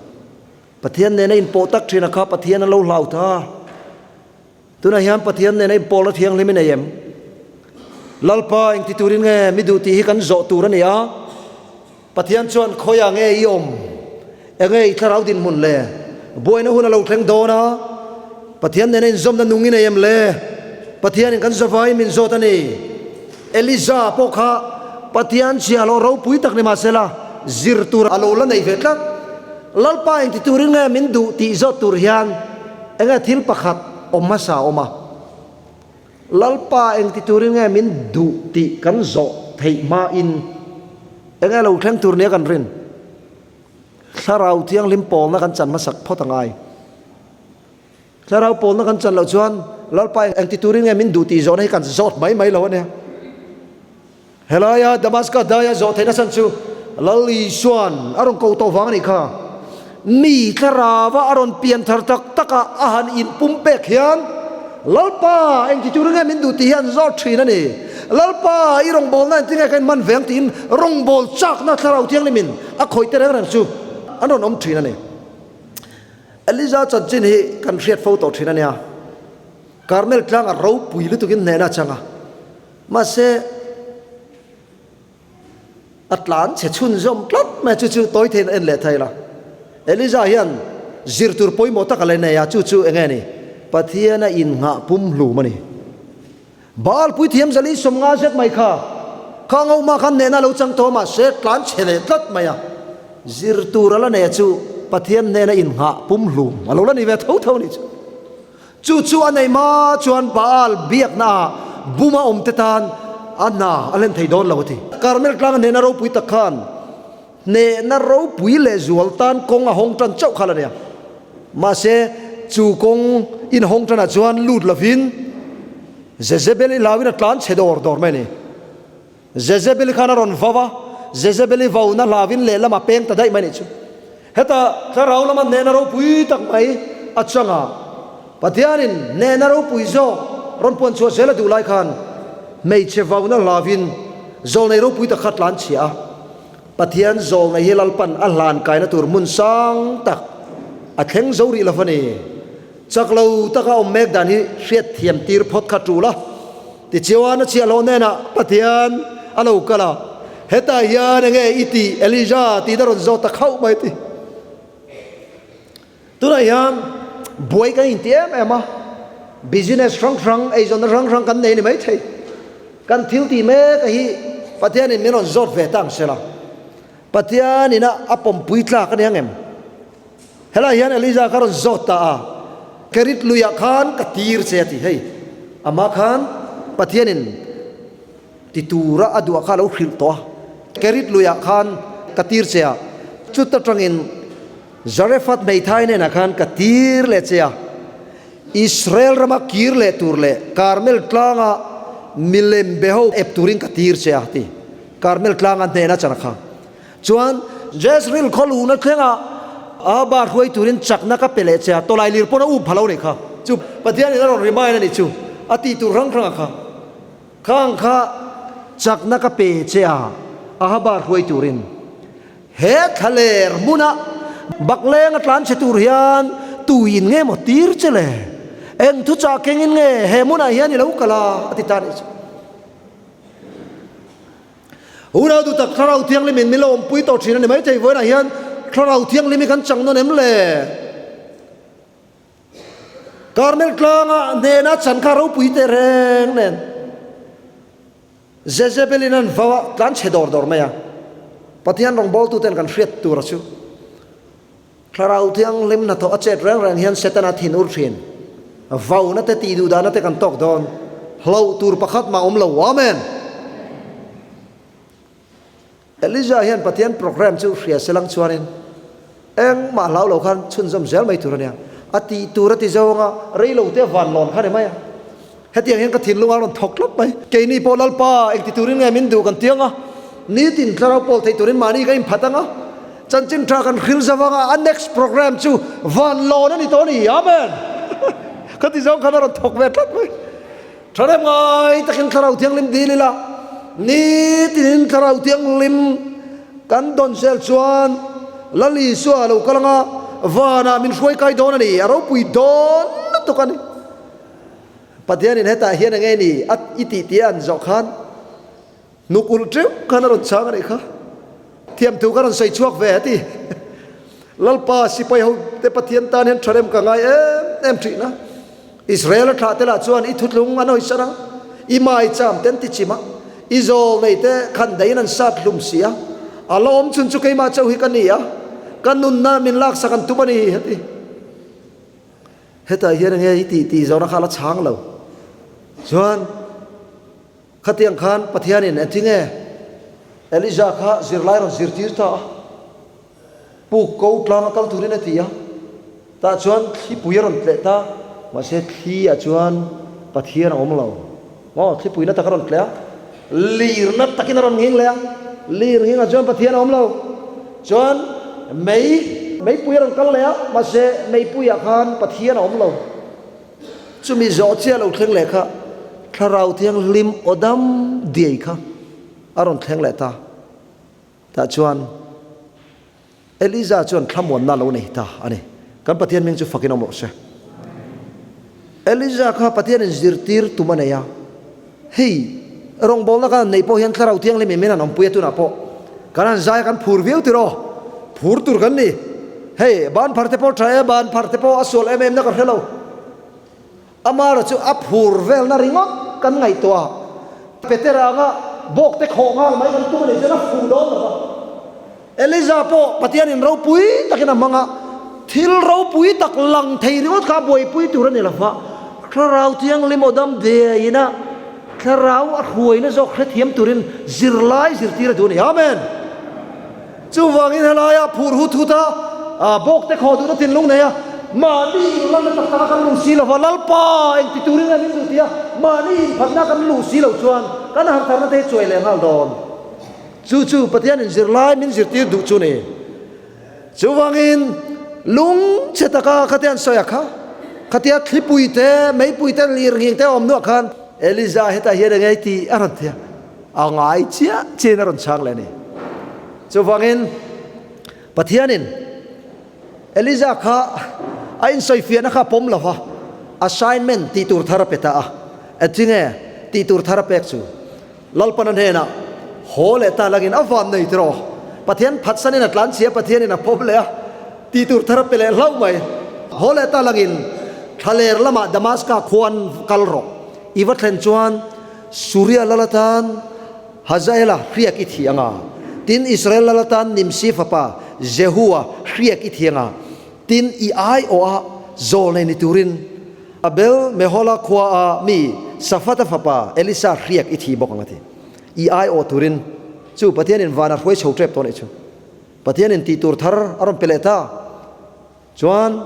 Pathian nena inpawh tak thin a kha Pathian an lo hlau ta. Tunah hian Pathian nena inpawlna thianghlim i nei em? Lalpa engti turin nge mi duh tih hi kan zawh tur a ni a. Pathian chuan khawiah nge i awm? Enge i thlarau dinhmun le? Buaina hun a lo thleng dawn a, Pathian nena inzawmna nung i nei em le? Pathianin kan zavaiin min zawt a ni. Eliza pawh kha Pathian chhiahhlawh ropui tak ni mahsela zir tur a lo la nei ve tlat. Lalpa engti turin nge min duh tih zawt tur hian enge thil pakhat awm hmasa a awm a. Lalpa engti turin nge min duh tih kan zawh theih hmain enge lo thleng tur nia kan rin? Thlarau Thianghlim pawlna kan chan hmasak phawt a ngai. Thlarau pawlna kan chan loh chuan Lalpa engti turin nge min duh tih zawhna hi kan zawt mai mai lo a nia. Helaia Damascus daia zawh theihna chhan chu Lal Isua'n a rawn ko tawh vang a nih kha. Mi thlarauva a rawn pian thar tak taka a han inpumpek hian Lalpa engti turin nge min duh tih hi an zawt thin a ni. Lalpa i rawngbawlna engti nge ka inhman ve ang tiin rawngbâwl châkna Thlarau Thianghlimin a khawih te reng reng chu an rawn awm thin a ni. Eliza chanchin hi kan hriat fo tawh thin a nia. Karmel tlanga ropui lutukin hnehna a chang a. Mahse, a tlan chhe chhunzawm tlat mai a, chu chu tawi theiin a en leh thei la. Eliza hian zir tur pawimawh tak a la nei a, chu chu eng nge ni? Pathian a innghah pumhlum a ni. Baal puithiam zali 50 zet mai kha, kha ngoma khan hnehna a lo chang tawh a, mahse tlan chhe leh tlat mai a. Zir tur a la nei a chu Pathian hnena innghah pumhlum a lo la ni ve tho tho a nih chu. Chu chu a nei hma chuan Baal biakna ah buma awm te tan a hna a hlen thei dawn lo a ti. Karmel tlanga hnehna ropui tak khan hnehna ropui leh zual tan kawng a hawng tan chauh kha la nia. Mahse chu kawng in hawng tanah chuan lut lovin Jezebel-i hlauin a tlan chhe dawr dawr mai a ni. Jezebel-i khan a rawn vau a, Jezebel-i vauna hlauin lehlam a peng ta daih mai nih chu. Heta thlarau lama hnehna ropui tak mai a chang a, Pathianin hnehna ropui zawk rawn puan chhuah zel a duh lai khan hmeichhe vauna hlauin zawlnei ropui tak kha tlan chhia a. Pathian zawlnei hi Lalpan a hlan kaina tur hmun sang tak a thleng zo rih lo a ni. Chak lo taka awm mek dan hi hriat thiam tir phawt kha tul a. Tichuan a chhiahhlawh hnenah Pathian a lo kal a, Hetah hian enge i tih Elijah? tiin a rawn zawt ta khauh mai ti. Tunah hian buai kan inti em em a, business hrang hrang, eizawnna hrang hrang kan nei ni maithei. Kan thil tih mek a hi Pathianin min rawn zawt ve ta ang sela, Pathianin a a pawmpui tlak a ni ang em? Helai hian Elijah kha rawn zawt ta a, Kerit luiah khan ka tir che a ti. Hei, amah khan Pathianin ti tura a duah kha a lo hrilh tawh a, Kerit luiah khan ka tir che a, chuta tangin Zarephath hmeithai hnenah khan ka tir leh che a, Israel rama kir leh tur leh Karmel tlanga milem be ho ep turin ka tir che a ti. Karmel tlanga hnena chana kha. Chuan. Jezreel khaw luhna thlengah Ahaba hruai turin chakna ka pe leh che a, tawlai lir pawn a um pha lo nih kha. Chu Pathianin a rawn remind a nih chu, a tih tur hrang hrangah kha. Khang kha chakna ka pe che a, Ahaba hruai turin. He thlaler hmuna bakleng a tlan che tur hian tuin nge maw tir che le? Eng thuchah kengin nge he hmunah hian i lo kal a? a ti ta a nih chu. Unau duh tak Thlarau Thianghlimin min lo awmpui tawh thin a ni maithei vawiinah hian Thlarau Thianghlim hi kan chang nawn em le? Karmel tlanga hnena chan kha ropui teh reng nen Jezebelin an vau a tlan chhe dawr dawr mai a, Pathian rawngbawltuten kan hriat tura chu Thlarau Thianghlim hnathawh a chet reng reng hian Setana thin ur thin. Vauna te tih duh dahna te kan tawk dawn. Hlauh tur pakhat mah awm lo. Amen! Elijah hian Pathian program chu hria se lang chuanin engmah hlau lo khan chhunzawm zel mai tur a nia. A tih tur a ti zo anga rei lo te van lawn kha ni mai a. Hetiang hian ka thinlung a rawn thawk tlat mai. Keini pawh Lalpa, engti turin nge min duh kan ti ang a, nitin thlarau pawl theih turin mahni ka inphat ang a, chanchin tha kan hril zo ang a, a next program chu van lawn a ni tawh a ni. Amen! Ka ti zawng khan a rawn thawk ve tlat mai. Thahnem ngai takin Thlarau Thianghlim dil ila, nitinin Thlarau Thianghlim kan dawn zel chuan Lal Isua a lo kal ang a, vanah min hruai kai dawn a ni, a ropui dawn lutuk a ni. Pathianin hetah hian enge ni a i tih tia an zawh khan hnuk ulh teuh khan a rawn chhang a nih kha. Thiamthu ka rawn sawi chhuak ve a ti. Lalpa sipai ho te Pathian tan hian tha rem ka ngai em em thihna. Israel a thlah te lah chuan i thutlung an hawisan a, i maicham te an ti chim a, i zawl nei te khan daiin an sat hlum si a, a la awm chhun chu keimah chauh hi ka ni a, ka nunna min laksak an tum a ni a ti. Hetah hian enge i tih tih zawhna kha a la chhang lo. Chuan khatiang khan Pathianin engti nge Elijah kha zirlai rawn zirtir ta a, puk ko tlang a kal turin a ti a, tah chuan thlipui a rawn tleh ta, mahse thli ah chuan Pathian a awm lo. Maw thlipui na tak a rawn tleh a, lir na takin a rawn nghing leh a, lir nghingah chuan Pathian a awm lo. Chuan mei, meipui a rawn kal leh a, mahse meipuiah khan Pathian a awm lo. Chumi zawh chiah lo thleng leh kha Thlarau Thianghlim aw dam diai kha a rawn thleng leh ta. Tah chuan Eliza chuan thlamuanna lo nei ta a ni. Kan Pathian hming chu fakin awm rawh se. Eliza kha Pathianin zirtir tum a nei a. Hei, rawngbawlna kan han neih pawh hian Thlarau Thianghlim in min han awmpui a tunah pawh kan han zai a kan phur viau tiraw? Phur tur kan ni. Hei, ban phar te pawh tha e, ban phar te pawh a sual em em na ka hre lo. Amara chu a phur velna ringawt kan ngaihtuah a, Petera anga bawkte khawh nghal mai kan tum a nih chuan a fuh dawn lo va. Eliza pawh Pathianin ropui takin a hmang a, thil ropui tak lang thei ringawt kha a buaipui tur a ni lo va, Thlarau Thianghlim aw dam diaiin a Thlarau a hruaina zawk hrethiam turin zirlai zirtir a duh a ni. Amen! Chuvangin helaia phur hut hut a, bawkte khaw duhna thinlung nei a, mahni inlanna tak taka kan luh si lova, Lalpa engti turin nge min duh tia mahni inphatna kan luh si loh chuan kan hartharna te hi chuai leh nghal dawn. Chu chu Pathianin zirlai min zirtir duh chu ni. Chuvangin lung chhe taka khatia an sawi a kha, khatia thlipui te, meipui te, lirnghing te a awm nuah khan Eliza hetah hian eng nge tih a rawn ti a. A ngai chiah chiahin a rawn chhang leh a ni. Chuvangin Pathianin Eliza kha a insawifiahna kha a pawm lo va, assignment tih tur thar a pe ta a. Engtinge tih tur thar a pek chu? Lalpana hnenah haw leh ta langin a van nei tiraw? Pathian phatsanin a tlan chhia, Pathianin a pawm leh a, tih tur thar a pe leh hlauh mai. Haw leh ta langin thlaler lamah Damaska khuan kal rawh. I va thlen chuan Suria lal atan Hazaela hriak i thi anga, tin Israel lal atan Nimsi fapa Jehua hriak i thi anga, tin i aiawha zawl nei ni turin Abel Mehola khua a mi Safata fapa Elisa hriak i thi bawk ang a ti. I aiawh turin chu Pathianin vana hruai chho tep tawh a nih chu. Pathianin tih tur thar a rawn pe leh ta. Chuan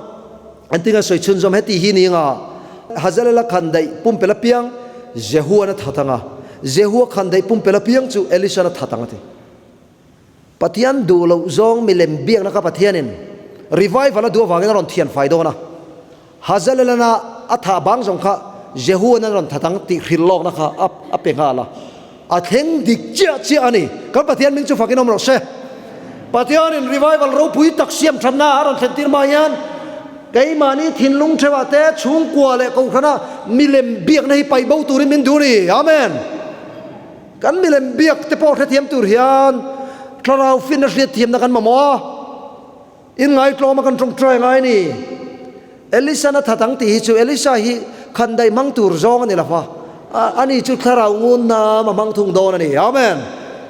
engtin a sawi chhunzawm heti hi ni anga Hazalela khandaih pumpel apiang Jehuan a that anga, Jehua khandaih pumpel apiang chu Elishan a that ang a ti. Pathian duh loh zawng milem biakna kha Pathianin revival a duh avangin a rawn thian fai dawn a. Hazaelana a thah bang zawng kha Jehuan a rawn that ang tih hrilh lawkna kha a pe nghal a. A thleng dik chiah chiah a ni. Kan Pathian hming chu fakin awm rawh se. Pathianin revival ropui tak siam thatna a rawn thlen tir hma hian keimahni thinlung theuhah te chhungkua leh kohhrana milem biakna hi paih bo turin min duh a ni. Amen. Kan milem biak te pawh hrethiam tur hian thlarau finna hriatthiamna kan mamawh a, inngaihtlawma kan tawngtai ngai a ni. Elisan a that ang tih hi chu Elisa hi khandaih hmang tur zawng a ni lo va, ani chu thlarau ngun nam a hmang thung dawn a ni. Amen.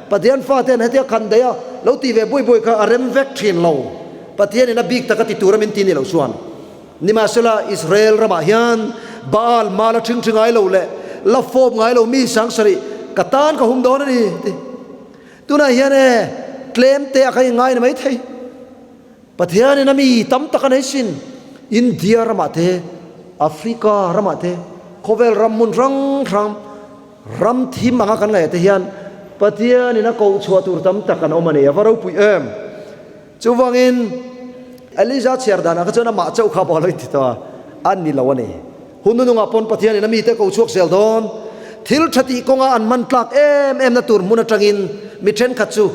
Pathian faten hetia khandaih a lo tih ve buai buai kha a rem vek thin lo. Pathianin a bik taka ti tura min ti ni loh chuan. Nimahsela, Israel ramah hian Baal mal a ṭhing ṭhi ngai lo leh la fawp ngai lo mi sangsarih ka tan ka hum dawn a ni, ti. Tunah hian e, tlem te a ka inngai ni maithei. Pathianin a mi tam tak a nei sin. India ramah te, Africa ramah te, khawvel ram hmun hrang hrang, ram thim anga kan ngaihah te hian Pathianin a koh chhuah tur tam tak an awm a ni. A va ropui em! Chuvangin, Eliza chhiar danah kha chuan amah chauh kha pawh a lo inti tawh a, a ni lo a ni. Hun nunungah pawn Pathianin a mite ko chhuak zel dawn. Thil tha tih kawnga an man tlak em emna tur hmun atangin mi thenkhat chu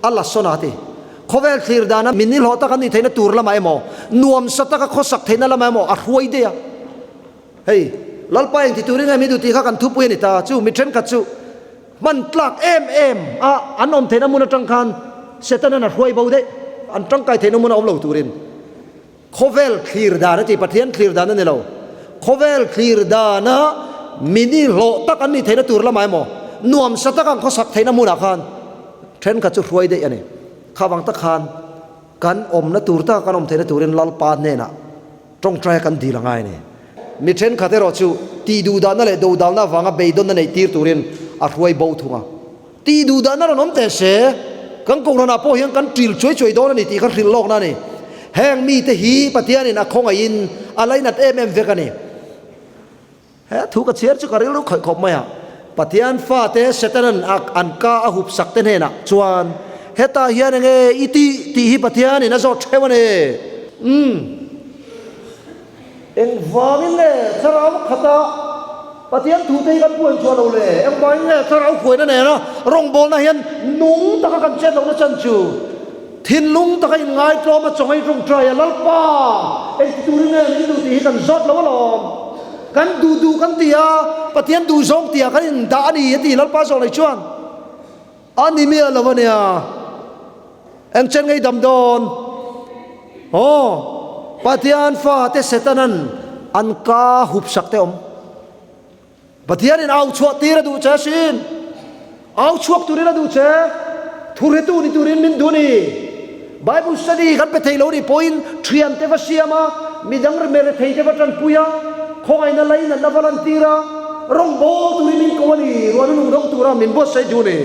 a la sawn a ti. Khawvel thlir dana mi nihlawh tak an nih theihna tur lamah emaw, nuamsa taka khawsak theihna lamah emaw a hruai daih a. Hei, Lalpa engti turin nge mi duh tih kha kan thupui a ni ta. Chu mi thenkhat chu hman tlak em em a an awm theihna hmun atang khan Setanan a hruai bo daih. An tangkai theihna hmun a awm lo turin khawvel thlir dan a ti, Pathian thlir dan a ni lo. Khawvel thlir dana mi nihlawh tak an nih theihna tur lamah emaw nuamsa taka an khawsak theihna hmunah khan thenkhat chu hruai daih a ni. Khavang tak khan kan awmna tur taka kan awm theihna turin Lalpa hnenah Tawngtaia kan dil a ngai a ni. Mi thenkhat erawh chu tih duhdahna leh dodalna avanga beidawnna neih tir turin a hruai bo thung a. Tih duhdahna rawn awm teh se, kan kohhranah pawh hian kan ṭil chuai chuai dawn a ni tih kha hrilh lawkna a ni. Heng mite hi Pathianin a khawngaihin a lainat em em vek a ni. He thu ka chhiar chu ka rilru khawih khawp mai a, Pathian fate Setanan a an ka a hup sak te hnenah chuan hetah hian enge i tih tih hi Pathianin a zawt theuh a ni. Umm. Engvangin nge thlarau khata Pathian thute hi kan puan chhuah lo le? Engvangin nge thlarau huaina nena rawngbawlna hian nung taka kan chet lohna chan chu? Thinlung taka inngaitlawm a chawngai tawngtai a, Lalpa, engti turin nge min duh tih hi kan zawt lo alawm. Kan duh duh kan ti a, Pathian duh zawng tihah kan indah a ni a ti Lalpa zawh leh chuan a ni miah lo a nia. Eng chen ngei dam dawn? Aw, Pathian fate Setanan an ka hup sak te awm. Pathianin au chhuah tir a duh che asin. Au chhuak turin a duh che. Thuhretu ni turin min duh a ni. Bible study kan pe thei lo nih pawhin thiante va siam a, midang rethei te va tanpui a, khawngaihna lainatna va lantir a, rawngbâwl turin min ko a ni. Ruahna nung dawng tura min buatsaih duh a ni.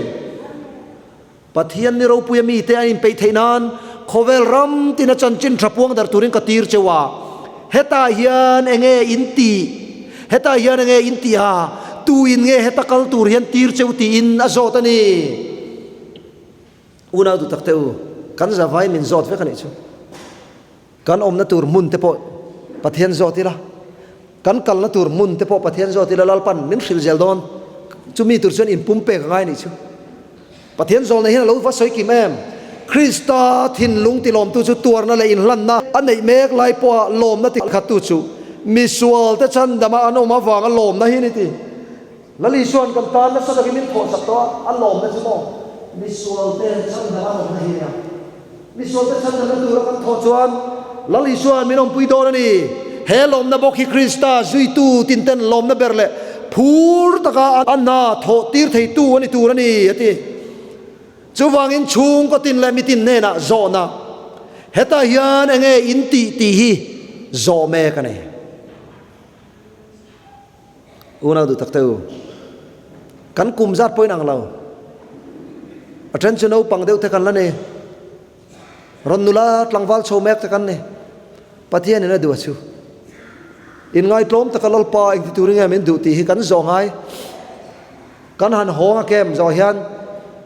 Pathian ni ropuia mite an inpeih theih nan khawvel ram tina chanchin tha puang darh turin ka tir cheu a, hetah hian enge in tih? Hetah hian enge in tih a? Tu in nge heta kal tur hian tir cheu tiin a zawt a ni. Unau duh tak te u, kan zavai min zawt vek a nih chu. Kan awmna tur hmun te pawh Pathian zawt ila, kan kalna tur hmun te pawh Pathian zawt ila Lalpan min hrilh zel dawn. Chumi tur chuan inpumpek a ngai anih chu. Pathian zawlna hian a lo va sawi kim em? Krista thinlung tilawmtu chu tuarna leh inhlanna a neih mek lai pawha lawmna tikhattu chu misualte chhandama an awm avanga lawmna hi a ni ti. Lal Isua'n kan tan nasa takin min thawhsak tawh a, a lawmna chu maw? Misualte chhandam a lawmna hi a nia. Misualte chhandamna tura kan thawh chuan Lal Isua'n min awmpui dawn a ni. He lawmna bawk hi Krista zuitu tinten lawmna ber leh phur taka a hna thawh tir theitu a ni tur a ni, a ti. Chuvangin chhungkaw tin leh mitin hnenah zawhna, Hetah hian enge in tih tih hi zawh mek a ni. Unau duh tak te u, kan kum zat pawhin ang lo. A then chu naupang deuh te kan la ni. Rawn nula tlangval chho mek te kan ni. Pathianin a duh a chu. Inngaitlawm taka Lalpa engti turin nge min duh tih hi kan zawh ngai. Kan han hawng a kem zawh hian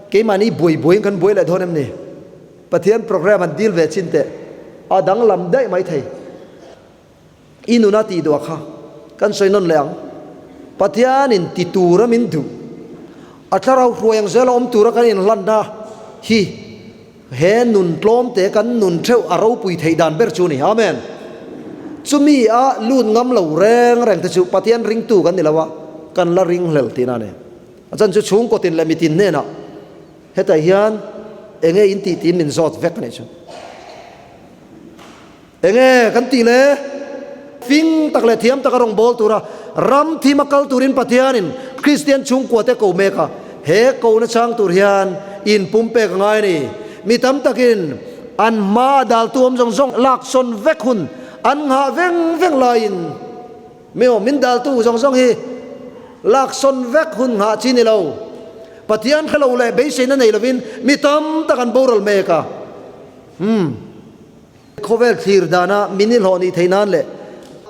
keimahni buai buaiin kan buai leh dawn em ni? Pathian program han dil ve chin teh. A danglam daih mai thei. I nuna tih duh a kha kan sawi nawn leh ang. Pathianin ti tura min duh. A thlarau hruai ang zela awm tura kan inhlanna hi he nun tlawmte kan nun theuh a ropui theih dan ber chu a ni. Amen. Chumi a lut ngam lo reng reng te chu Pathian ringtu kan ni lo a, kan la ringhlel tihna a ni. A chan chu chhungkaw tin leh mitin hnenah hetah hian enge in tih tiin min zawt vek a nih chu. Enge kan tih le? Fing tak leh thiam taka rawn bawl tura ram thim a kal turin Pathianin Kristian chhungkuate ko mek a, he kona chang tur hian inpumpek a ngai a ni. Mi tam takin an hma a daltu awm zawng zawng lak sawn vek hun an nghah veng veng laiin mi awm min daltu zawng zawng hi lak sawn vek hun nghah chi ni lo. Pathian hre lo leh beiseina nei lovin mi tam tak an boral mek a. Umm. Khawvel thlir dana min i hlawh nih theih nan leh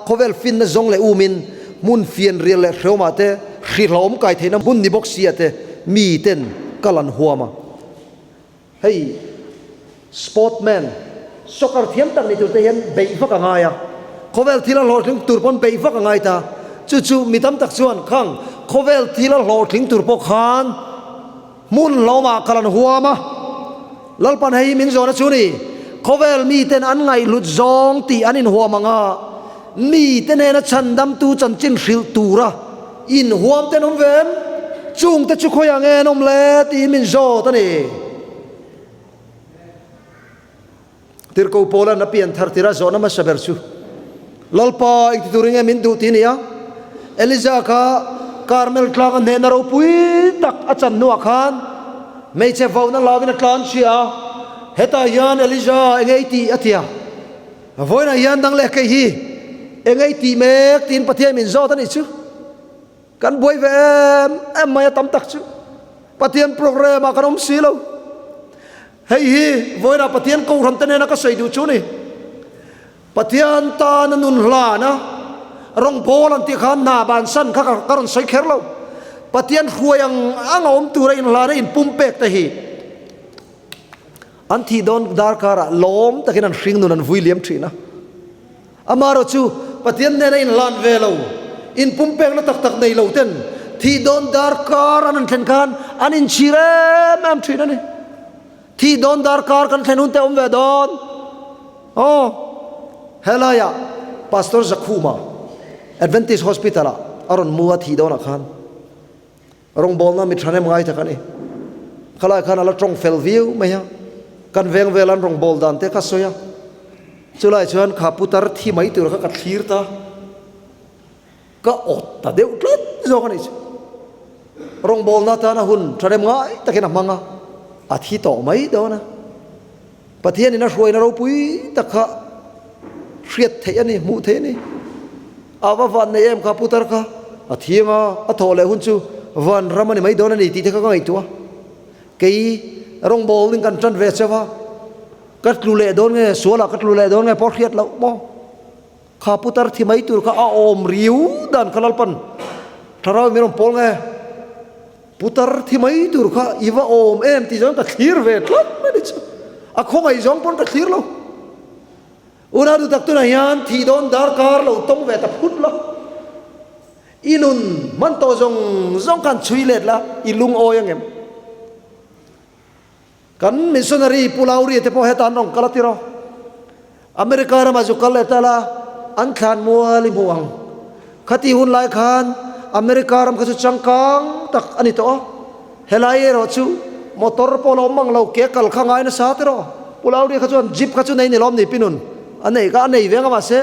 khawvel finna zawng leh umin hmun fian rial leh hreawmah te hrihlawm kai theihna hmun ni bawk sia te mi ten kal an huam a. Hei sportman, soccer thiam tak ni tur te hian beih vak a ngai a, khawvel thil a hlawhtling tur pawn beih vak a ngai ta. Chu chu mi tam tak chuan khang khawvel thil a hlawhtling tur pawh khan Hmun hlawmah kal an huam a, Lalpan hei hi min zawhna chu ni, khawvel miten an ngaihhlut zawng tih an inhuam ang a, mite hnena chhandamtu chanchin hrilh tura inhuam te an awm ve em? Chungte chu khawiah nge an awm le? tiin min zawt a ni. Tirhkoh Paula'n a pian thar tirh a zawhna hmasa ber chu, Lalpa, engti turin nge min duh tih a ni a? Elija kha Karmel tlanga hnehna ropui tak a chan hnuah khan hmeichhe vauna hlauin a tlan chhia a, Hetah hian Elija eng ei tih a ti a, vawiinah hian dang leh kei hi eng ei tih mek tiin Pathian min zawt a nih chu. Kan buai ve em em mai a tam tak chu Pathian program ah kan awm si lo. Hei hi vawiinah Pathian kohhran te nena ka sawi duh chu ni. Pathian tana nun hlana rawngbâwl an tih khan hna bansan kha ka rawn sawi kher lo. Pathian hruai ang ang a awm tura inhlana inpumpek te hi an thih dawn darkarah lawm takin an hring nun an vui liam thin a. Amaherawh chu Pathian hnena inhlan ve lo, inpumpekna tak tak nei lo ten thih dawn darkar an han thlen khan an inchhir em em thin a ni. Thih dawn darkar kan thlen hun te awm ve dawn. Aw, helaiah Pastor Zakhuma Adventist Hospital ah a rawn mu a thih dawnah khan. Rawngbawlna mi thahnem ngai tak a ni. Khalai khan a la tawng fel viau mai a, kan veng vel an rawngbâwl dan te kha sawi a. Chulai chuan kha putar thi mai tur kha ka thlir ta, ka awt ta deuh tlat zawk a nih chu. Rawngbawlna atana hun thahnem ngai takin a hmang a, a thi tawh mai dawn a. Pathianin a hruaina ropui tak kha hriat theih a ni, hmuh theih a ni. A va van nei em kha putar kha, a thiang a, a thawh leh hun chu van ram a ni mai dawn a ni tih te kha ka ngaihtuah a. Kei rawngbawlin kan tan ve chauh a, ka tlu leh dawn nge, sualah ka tlu leh dawn nge pawh hriat loh maw. Kha putar thi mai tur kha a awm riu dan kha Lalpan thlarau min rawn pawl nge. Putar thi mai tur kha i va awm em tih zawng ka thlir ve tlat mai ni chu. A khawngaih zawng pawn ka thlir lo. Unau duh tak tunah hian thih dawn darkar lo tawng ve ta phut la. I nun hman tawh zawng zawng khan chhui let la, i lungawi ang em? Kan missionary Pu Laurie te pawh heta an rawn kal a tiraw? America ramah zu kal leh ta la, an thlan mual i hmuh ang. Khati hun lai khan America ram kha chu changkang tak a ni tawh a. Helai erawh chu motor pawh la awm mang lo, ke kal kha ngai nasa tiraw? Pu Laurie kha chuan jeep kha chu nei ni lawm ni Pinun a nei kha a nei ve ang a mahse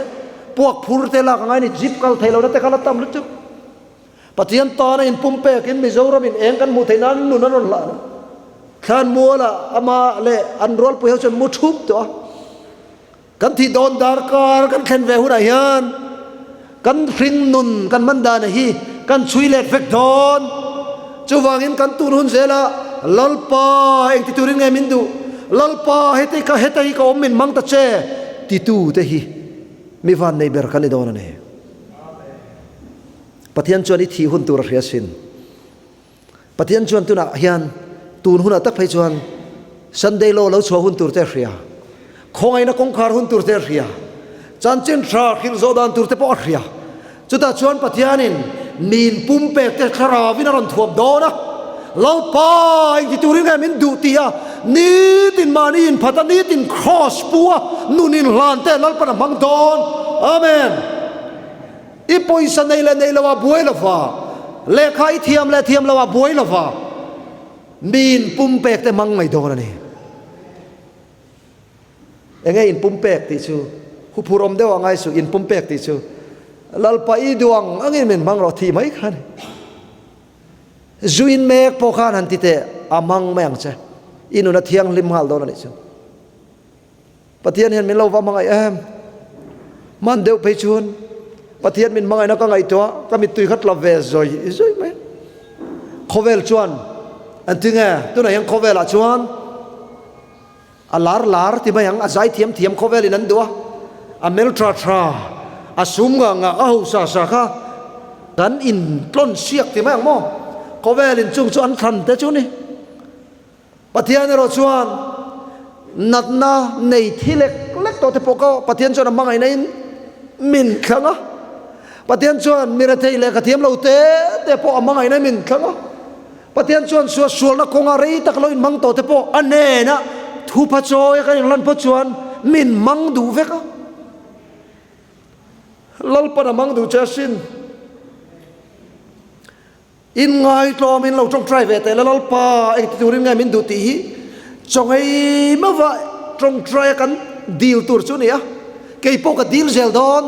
puak phur te lak a ngai ni, jeep kal theih lohna te kha la tam lutuk. Pathian tana inpumpekin Mizoramin eng kan hmuh theih nan nun an rawn hlah a. Thlanmualah amah leh an rualpui ho chuan mu thup tawh a. Kan thih dawn darkar kan thlen ve hunah hian kan hring nun kan hman dana hi kan chhui let vek dawn. Chuvangin kan tun hun zela Lalpa engti turin nge min duh? Lalpa heti ka heta hi ka awm min hmang ta che titute hi mi vannei ber kan ni dawn a ni. Pathian chuan i thih hun tur a hria sin. Pathian chuan tunah hian tun hunah tak phei chuan Sunday law lo chhuah hun tur te a hria. Khawngaihna kawngkhar hun tur te a hria. Chanchin tha hrilh zawh dan tur te pawh a hria. Chutah chuan Pathianin min pumpek te thlaravin a rawn thuam dawn a. Lalpa engti turin nge min duh tih a nitin mahni inphat a, nitin kraws pu a nun inhlan te Lalpan a hmang dawn. Amen. I pawisa nei leh nei lo ah buai lova, lehkha i thiam leh thiam lo ah buai lova, min pumpek te hmang mai dawn a ni. Enge in pumpek tih chu huphur awm deuh a ngai suh, in pumpek tih chu Lalpa i duh ang angin min hmang rawh thih mai kha a ni. Zu in mek pawh khan han ti teh a hmang mai ang che, i nun a thianghlim nghal dawn a nih chu. Pathian hian min lo va hmangaih em? Hman deuh phei chuan Pathian min hmangaihna ka ngaihtuah, ka mittui kha tla ve zawi zawi mai. Khawvel chuan an ti nge, tunah hian khawvelah chuan a lar lar ti mai ang, a zai thiam thiam khawvelin an duh a, a mel tha tha, a sum ngah ngah, a hausa sa kha kan intlawn siak ti mai ang maw? Khawvelin chung chu an thlan te chu ni. Pathian erawh chuan natna nei thi lek lek tawh te pawh kha Pathian chuan a hmangaihna in min thlang a. Pathian chuan mi rethei leh ka thiam lo te te pawh a hmangaihna in min thlang a. Pathian chuan sual sualna kawnga rei tak lo inhmang tawh te pawh a hnenah thupha chawi a kan inhlan phawt chuan min hmang duh vek a. Lalpan a hmang duh che asin. Inngai tlawm in lo tawngtai ve teh la Lalpa engti turin nge min duh tih hi chawngei mauva tawngtai a kan dil tur chu a ni a, kei pawh ka dil zel dawn.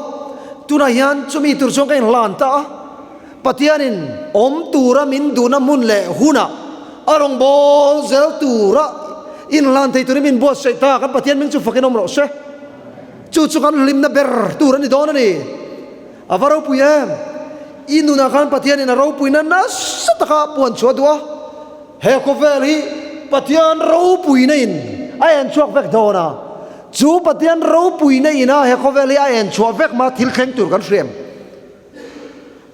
Tunah hian chumi tur chuan ka inhlan ta a, Pathianin awm tura min duhna hmun leh hunah a rawngbâwl zel tura inhlan thei turin min buatsaih ta, kan Pathian hming chu fakin awm rawh se. Chu chu kan hlimna ber tur a ni dawn a ni. A va ropui em? I nunah khan Pathianin a ropuina nasa taka puan chhuah duh a, he khawvel hi Pathian ropuina in a en chhuak vek dawn a, chu Pathian ropuina ina he khawvel hi a en chhuah vek ma thil thleng tur kan hria em?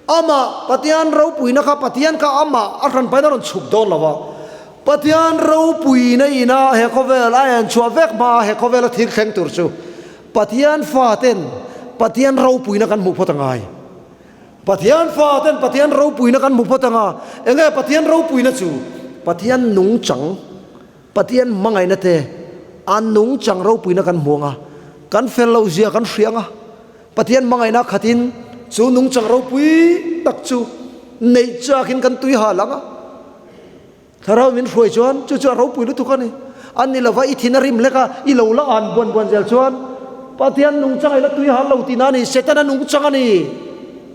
Amah Pathian ropuina kha Pathian kha amah a hranpain a rawn chhuk dawn lo va, Pathian ropuina ina he khawvel a en chhuah vek hma he khawvela thil thleng tur chu Pathian faten Pathian ropuina kan hmuh phawt a ngai. Pathian faten Pathian ropuina kan hmuh phawt anga, enge Pathian ropuina chu? Pathian nungchang, Pathian hmangaihna te a nungchang ropuina kan hmu anga, kan fel loh zia kan hria anga, Pathian hmangaihna khatin chu nungchang ropui tak chu neih chakin kan tui hal anga. Thlarau min hruai chuan chu chu a ropui lutuk a ni. A ni lova i thin a rim hlek a, i lo la an buan buan zel chuan Pathian nungchang i la tui hal lo tihna a ni, Setana nungchang a ni.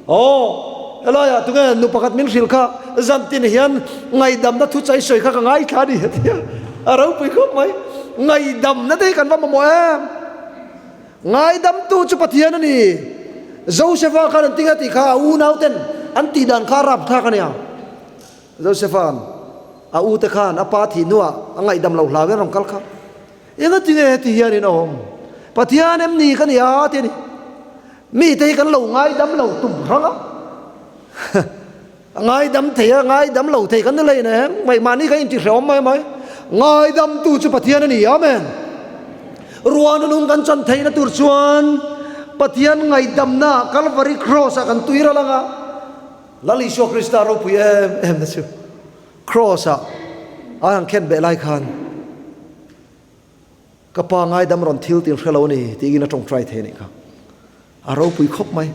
Aw, helaiah tunge nu pakhat min hrilh kha zantin hian ngaihdamna thuchai sawi kha ka ngaithla a ni a ti a, a ropui khawp mai. Ngaihdamna te hi kan va mamawh em? Ngaidamtu chu Pathian a ni. Josefa khan an tinge tih kha a unauten an tihdan kha a rapthlak a nia. Josepha'n a ute khan a pa thih hnuah a ngaihdam lo hlau in a rawn kal kha. Engati nge heti hian in awm? Pathian em ni ka ni a ti a ni. Mite hi kan lo ngaidam lo tum hrang a. A ngaidam thei a, ngaidam lo thei kan ni lei nem. Ngaihmahni kan inti hrehawm mai mai. Ngaidamtu chu Pathian a ni. Amen. Ruahna nung kan chan theihna tur chuan Pathian ngaihdamna Kalvari Cross ah kan tui ral ang a. Lal Isua Krista ropui em em na chu Kraws ah a han khen beh lai khan ka pa ngaidam rawn thil tin hre lo a ni tiin a tawngtai thei a nih kha. A ropui khawp mai.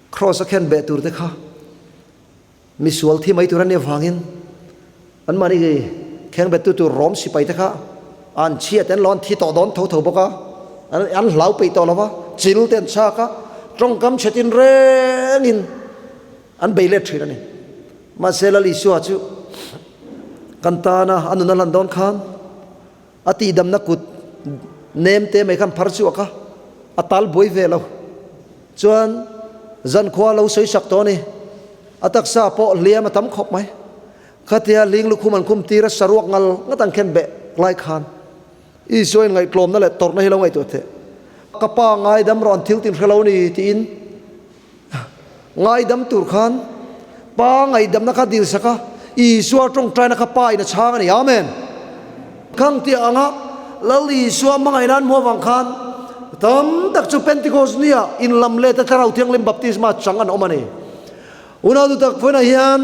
Kraws a khen beh tur te kha misual thi mai tur a nih avangin anmahni kheng bettu tur Rom sipai te kha an chhiat an lo an thi tawh dawn tho tho bawk a, an hlau peih tawh lo va, chil te an chhak a, tawngkam chhe tin rengin an bei let thin a ni. Mahse Lal Isua chu kan tana a nun a hlan dawn khan a tihdamna kut nem te mai khan phar chhuak a, a tal buai ve lo. Chuan zankhua lo sawi sak tawh a ni. A taksa pawh hliam a tam khawp mai. Khatia hling lukhum an khum tir a saruak ngal ngat an khen beh lai khan Isua in ngaihtlawmna leh tawrhna hi lo ngaihtuah teh. Ka pa ngaidam rawh an thil tin hre lo ni tiin ngaidam tur khan Pa ngaihdamna kha dil sak a, Isua tawngtaina kha Pa in a chhang a ni. Amen. Khang tih anga Lal Isua hmangaihna an hmuh avang khan tam tak chu Pentecost nia inlam let a Thlarau Thianghlim baptisma chang an awm a ni. Unau duhtak vawiinah hian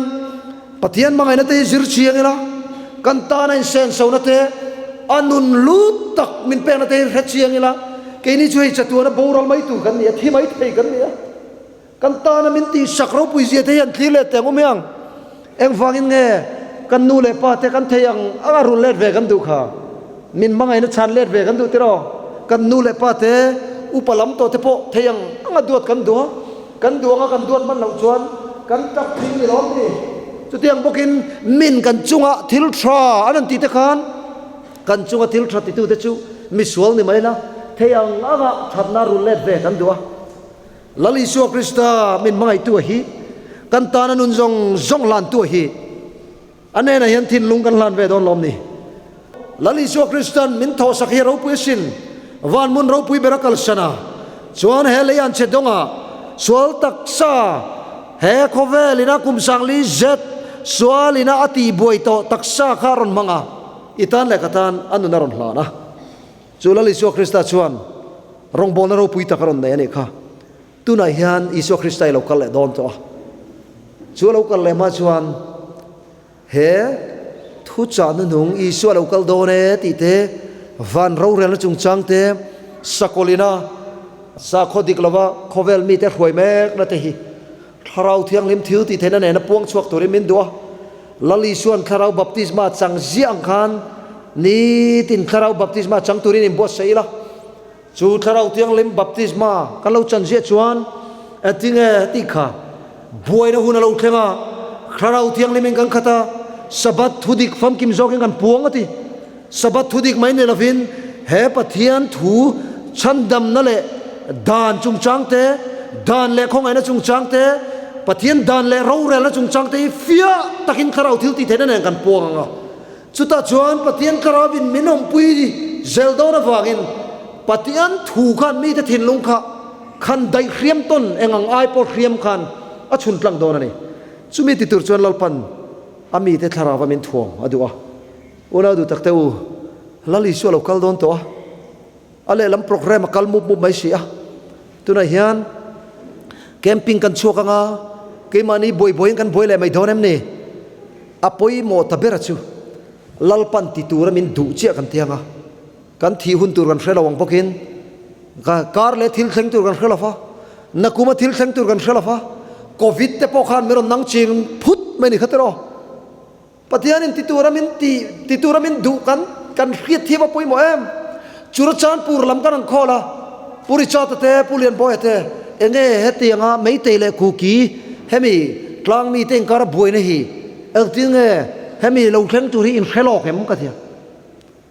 Pathian hmangaihna te hi zir chiang ila, kan tana insensona te, a nun lut tak min pekna te hi hre chiang ila, keini chu hei chatuana boral mai tur kan ni a, thi mai thei kan ni a. Kan tana min tihsak ropui zia te hi an thlir let teh ang awm hiang. Engvangin nge kan nu leh pa te kan thei ang ang a run let ve kan duh kha? Min hmangaihna chhan let ve kan duh tiraw? Kan nu leh pa te upa lam tawh te pawh thei ang ang a duat kan duh a, kan duh anga kan duat hman loh chuan kan tap thin ni lawm ni? Chutiang bawkin min kan chunga thil tha an han tih te khan kan chunga thil tha titute chu misual ni mai la, thei ang anga thatna run let ve kan duh a. Lal Isua Krista min hmangaihtu a hi, kan tana nun zawng zawng hlantu a hi, a hnenah hian thinlung kan hlan ve dawn lawm ni. Lal Isua Kristan min thawhsak hi a ropui asin, van hmun ropui ber a kalsan a, chuan he lei an che dawngah sual taksa he khawvel ina kum sangli zet sual ina a tihbuai tawh taksa kha a rawn hmang a, i tan leh ka tan a nun a rawn hlan a. Chu Lal Isua Krista chuan rawngbawlna ropui tak a rawn nei a nih kha. Tunah hian Isua Krista i lo kal leh dawn tawh a. Chu a lo kal leh hma chuan he thuchah hnuhnung Isua lo kal dawn e tih te, van rorelna chungchang te, sakawlina sakhaw dik lova khawvel mite hruai mekna te hi Thlarau Thianghlim thil tih theihna nena puang chhuak turin min duh a. Lal Isua'n Thlarau Baptisma chang ziah ang khan nitin Thlarau Baptisma chang turin inbuatsaih ila. Chu Thlarau Thianghlim Baptisma kan lo chan ziah chuan engtinge tih kha buaina hun a lo thleng a, Thlarau Thianghlimin kan khat a, Sabbath thudik famkim zawkin kan puang a ti. Sabbath thudik mai ni lovin he Pathian thu chhandamna leh dan chungchang te, dan leh khawngaihna chungchang te, Pathian dan leh rorelna chungchang te hi fiah takin thlarau thil tih theihna nen kan puang ang a. Chutah chuan Pathian thlarauin min awmpui zel dawn avangin Pathian thu khan mite thinlung kha khan daih hriam tawn eng ang ai pawh hriam khan a chhun tlang dawn a ni. Chumi ti tur chuan Lalpan a mite thlarauva min thuam a duh a. Unau duh tak te u, Lal Isua lo kal dawn tawh a, a lehlam programme a kal mup mup mai si a. Tunah hian camping kan chhuak anga, keimahni buai buaiin kan buai leh mai dawn em ni? A pawimawh ta ber a chu, Lalpan ti tura min duh chiah kan ti anga, kan thih hun tur kan hre lo ang bawkin, kar leh thil thleng tur kan hre lo va, nakuma thil thleng tur kan hre lo va, Covid te pawh khan min rawn nang ching phut mai ni kha tiraw? Pathianin ti tura min ti, ti tura min duh kan kan hriat thiam a pawimawh em? Churachanpur lam kan rawn khawl a, Pu Richard-a te, Pu Lianbawia te, enge hetianga Meitei leh Kuki hemi tlang mite inkara buaina hi engtin nge hemi lo thleng tur hi in hre lawk em ka ti a.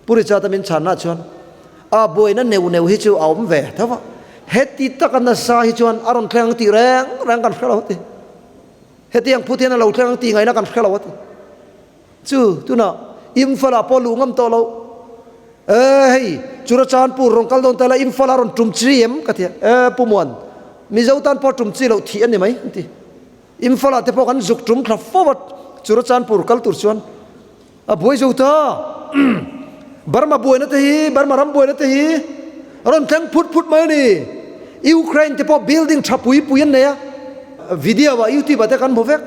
Pu Richard-a min chhanna chuan a buaina neuh neuh hi chu a awm ve tho va, heti taka nasa hi chuan a rawn thleng ang tih reng reng kan hre lo a ti. Hetiang phut hian a lo thleng ang tih ngaihna kan hre lo a ti. Chu tunah Imphal-ah pawh luh ngam tawh lo. E hei, Churachandpur rawn kal dawn ta ila Imphal-ah rawn tum chi em? ka ti a. E Pu Muan, Mizo tan pawh tum chi loh thih a ni mai an ti. Imphal-ah te pawh kan zuk tum thla fo a Churachandpur kal tur chuan. A buai zo ta. Burma buaina te hi, Burma ram buaina te hi rawn thleng phut phut mai a ni. Ukraine te pawh building tha pui pui an nei a, video ah youtube ah te kan hmu vek.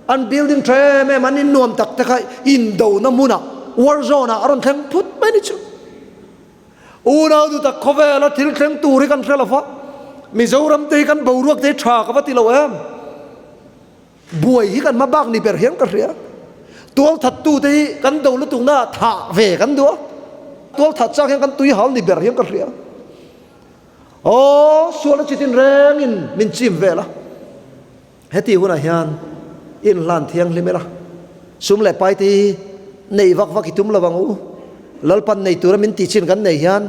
An building tha em em, an in nuam tak te kha indona hmunah, war zone ah a rawn thleng phut mai a ni chu. Unau duh tak khawvela thil thleng tur hi kan hre lo va, Mizoram te hi kan boruak te hi tha ka va ti lo em. Buai hi kan hma bak ni ber hian ka hria. Tualthattu te hi kan do lutuk na ah thah ve kan duh a. Tualthat chak hian kan tui hal ni ber hian ka hria. Aw, sualna chitin rengin min chim vel a. Heti hunah hian inhlan thianghlim ila. Sum leh pai te hi nei vak vak i tum lo ang u. Lalpan nei tura min tihchin kan nei hian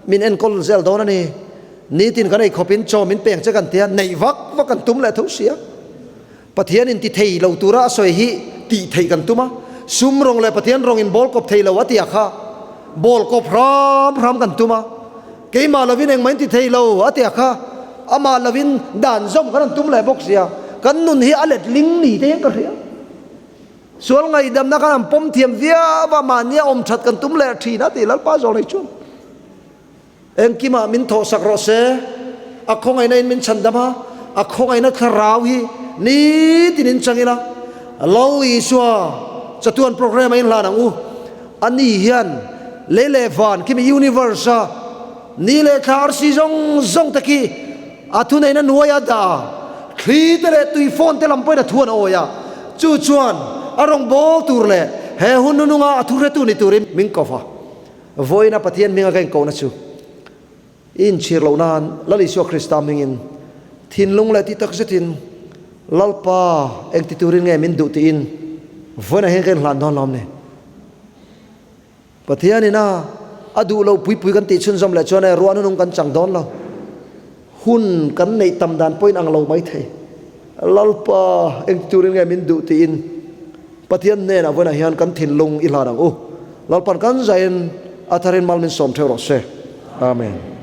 min enkawl zel dawn a ni. Nitin kan ei khawpin chaw min peng che kan tia, neih vak vak kan tum leh tho sia. Pathianin ti thei lo tura a sawi hi tih theih kan tum a, sum rawng leh Pathian rawng in bawl kawp thei lo a tia kha bawl kawp hram hram kan tum a, keimah lovin engmah in ti thei lo a tia kha amah lovin dan zawm kan han tum leh bawk sia, kan nun hi a let ling ni te hian ka hria. Sual ngaihdamna khan an pawm thiam viau a, mahnia awm that kan tum leh thin a tih Lalpa zawng nei chuan engkimah min thawhsak rawh se, a khawngaihna in min chhandam a, a khawngaihna thlarau hi nitin in chang ila, Lal Isua chatuan program a inhlan ang u, ani hian lei leh van khimi universe a ni leh thla arsi zawng zawng te khi A thuneihna hnuai a dah a, thli te leh tui phone te lam pawhin a thu an awi a, chu chuan a rawn bawl tur leh he hun nununga a thuhretu ni turin min ko va. Vawiina Pathian hminga ka inkohna chu i inchhir loh nan Lal Isua Krista hmingin thinlung leh ti tak zetin Lalpa engti turin nge min duh tiin vawiinah hian ka inhlan dawn lawm ni. Pathianin a a duh lo pui pui kan tih chhunzawm leh chuan e ruahna nung kan chang dawn lo. Hun kan neih tam dan pawhin ang lo mai thei. Lalpa eng turin nge min duh tiin Pathian hnenah vawiinah hian kan thinlung i hlan ang u. Lalpan kan zaiin a tharin mal min sawm theuh rawh se. Amen.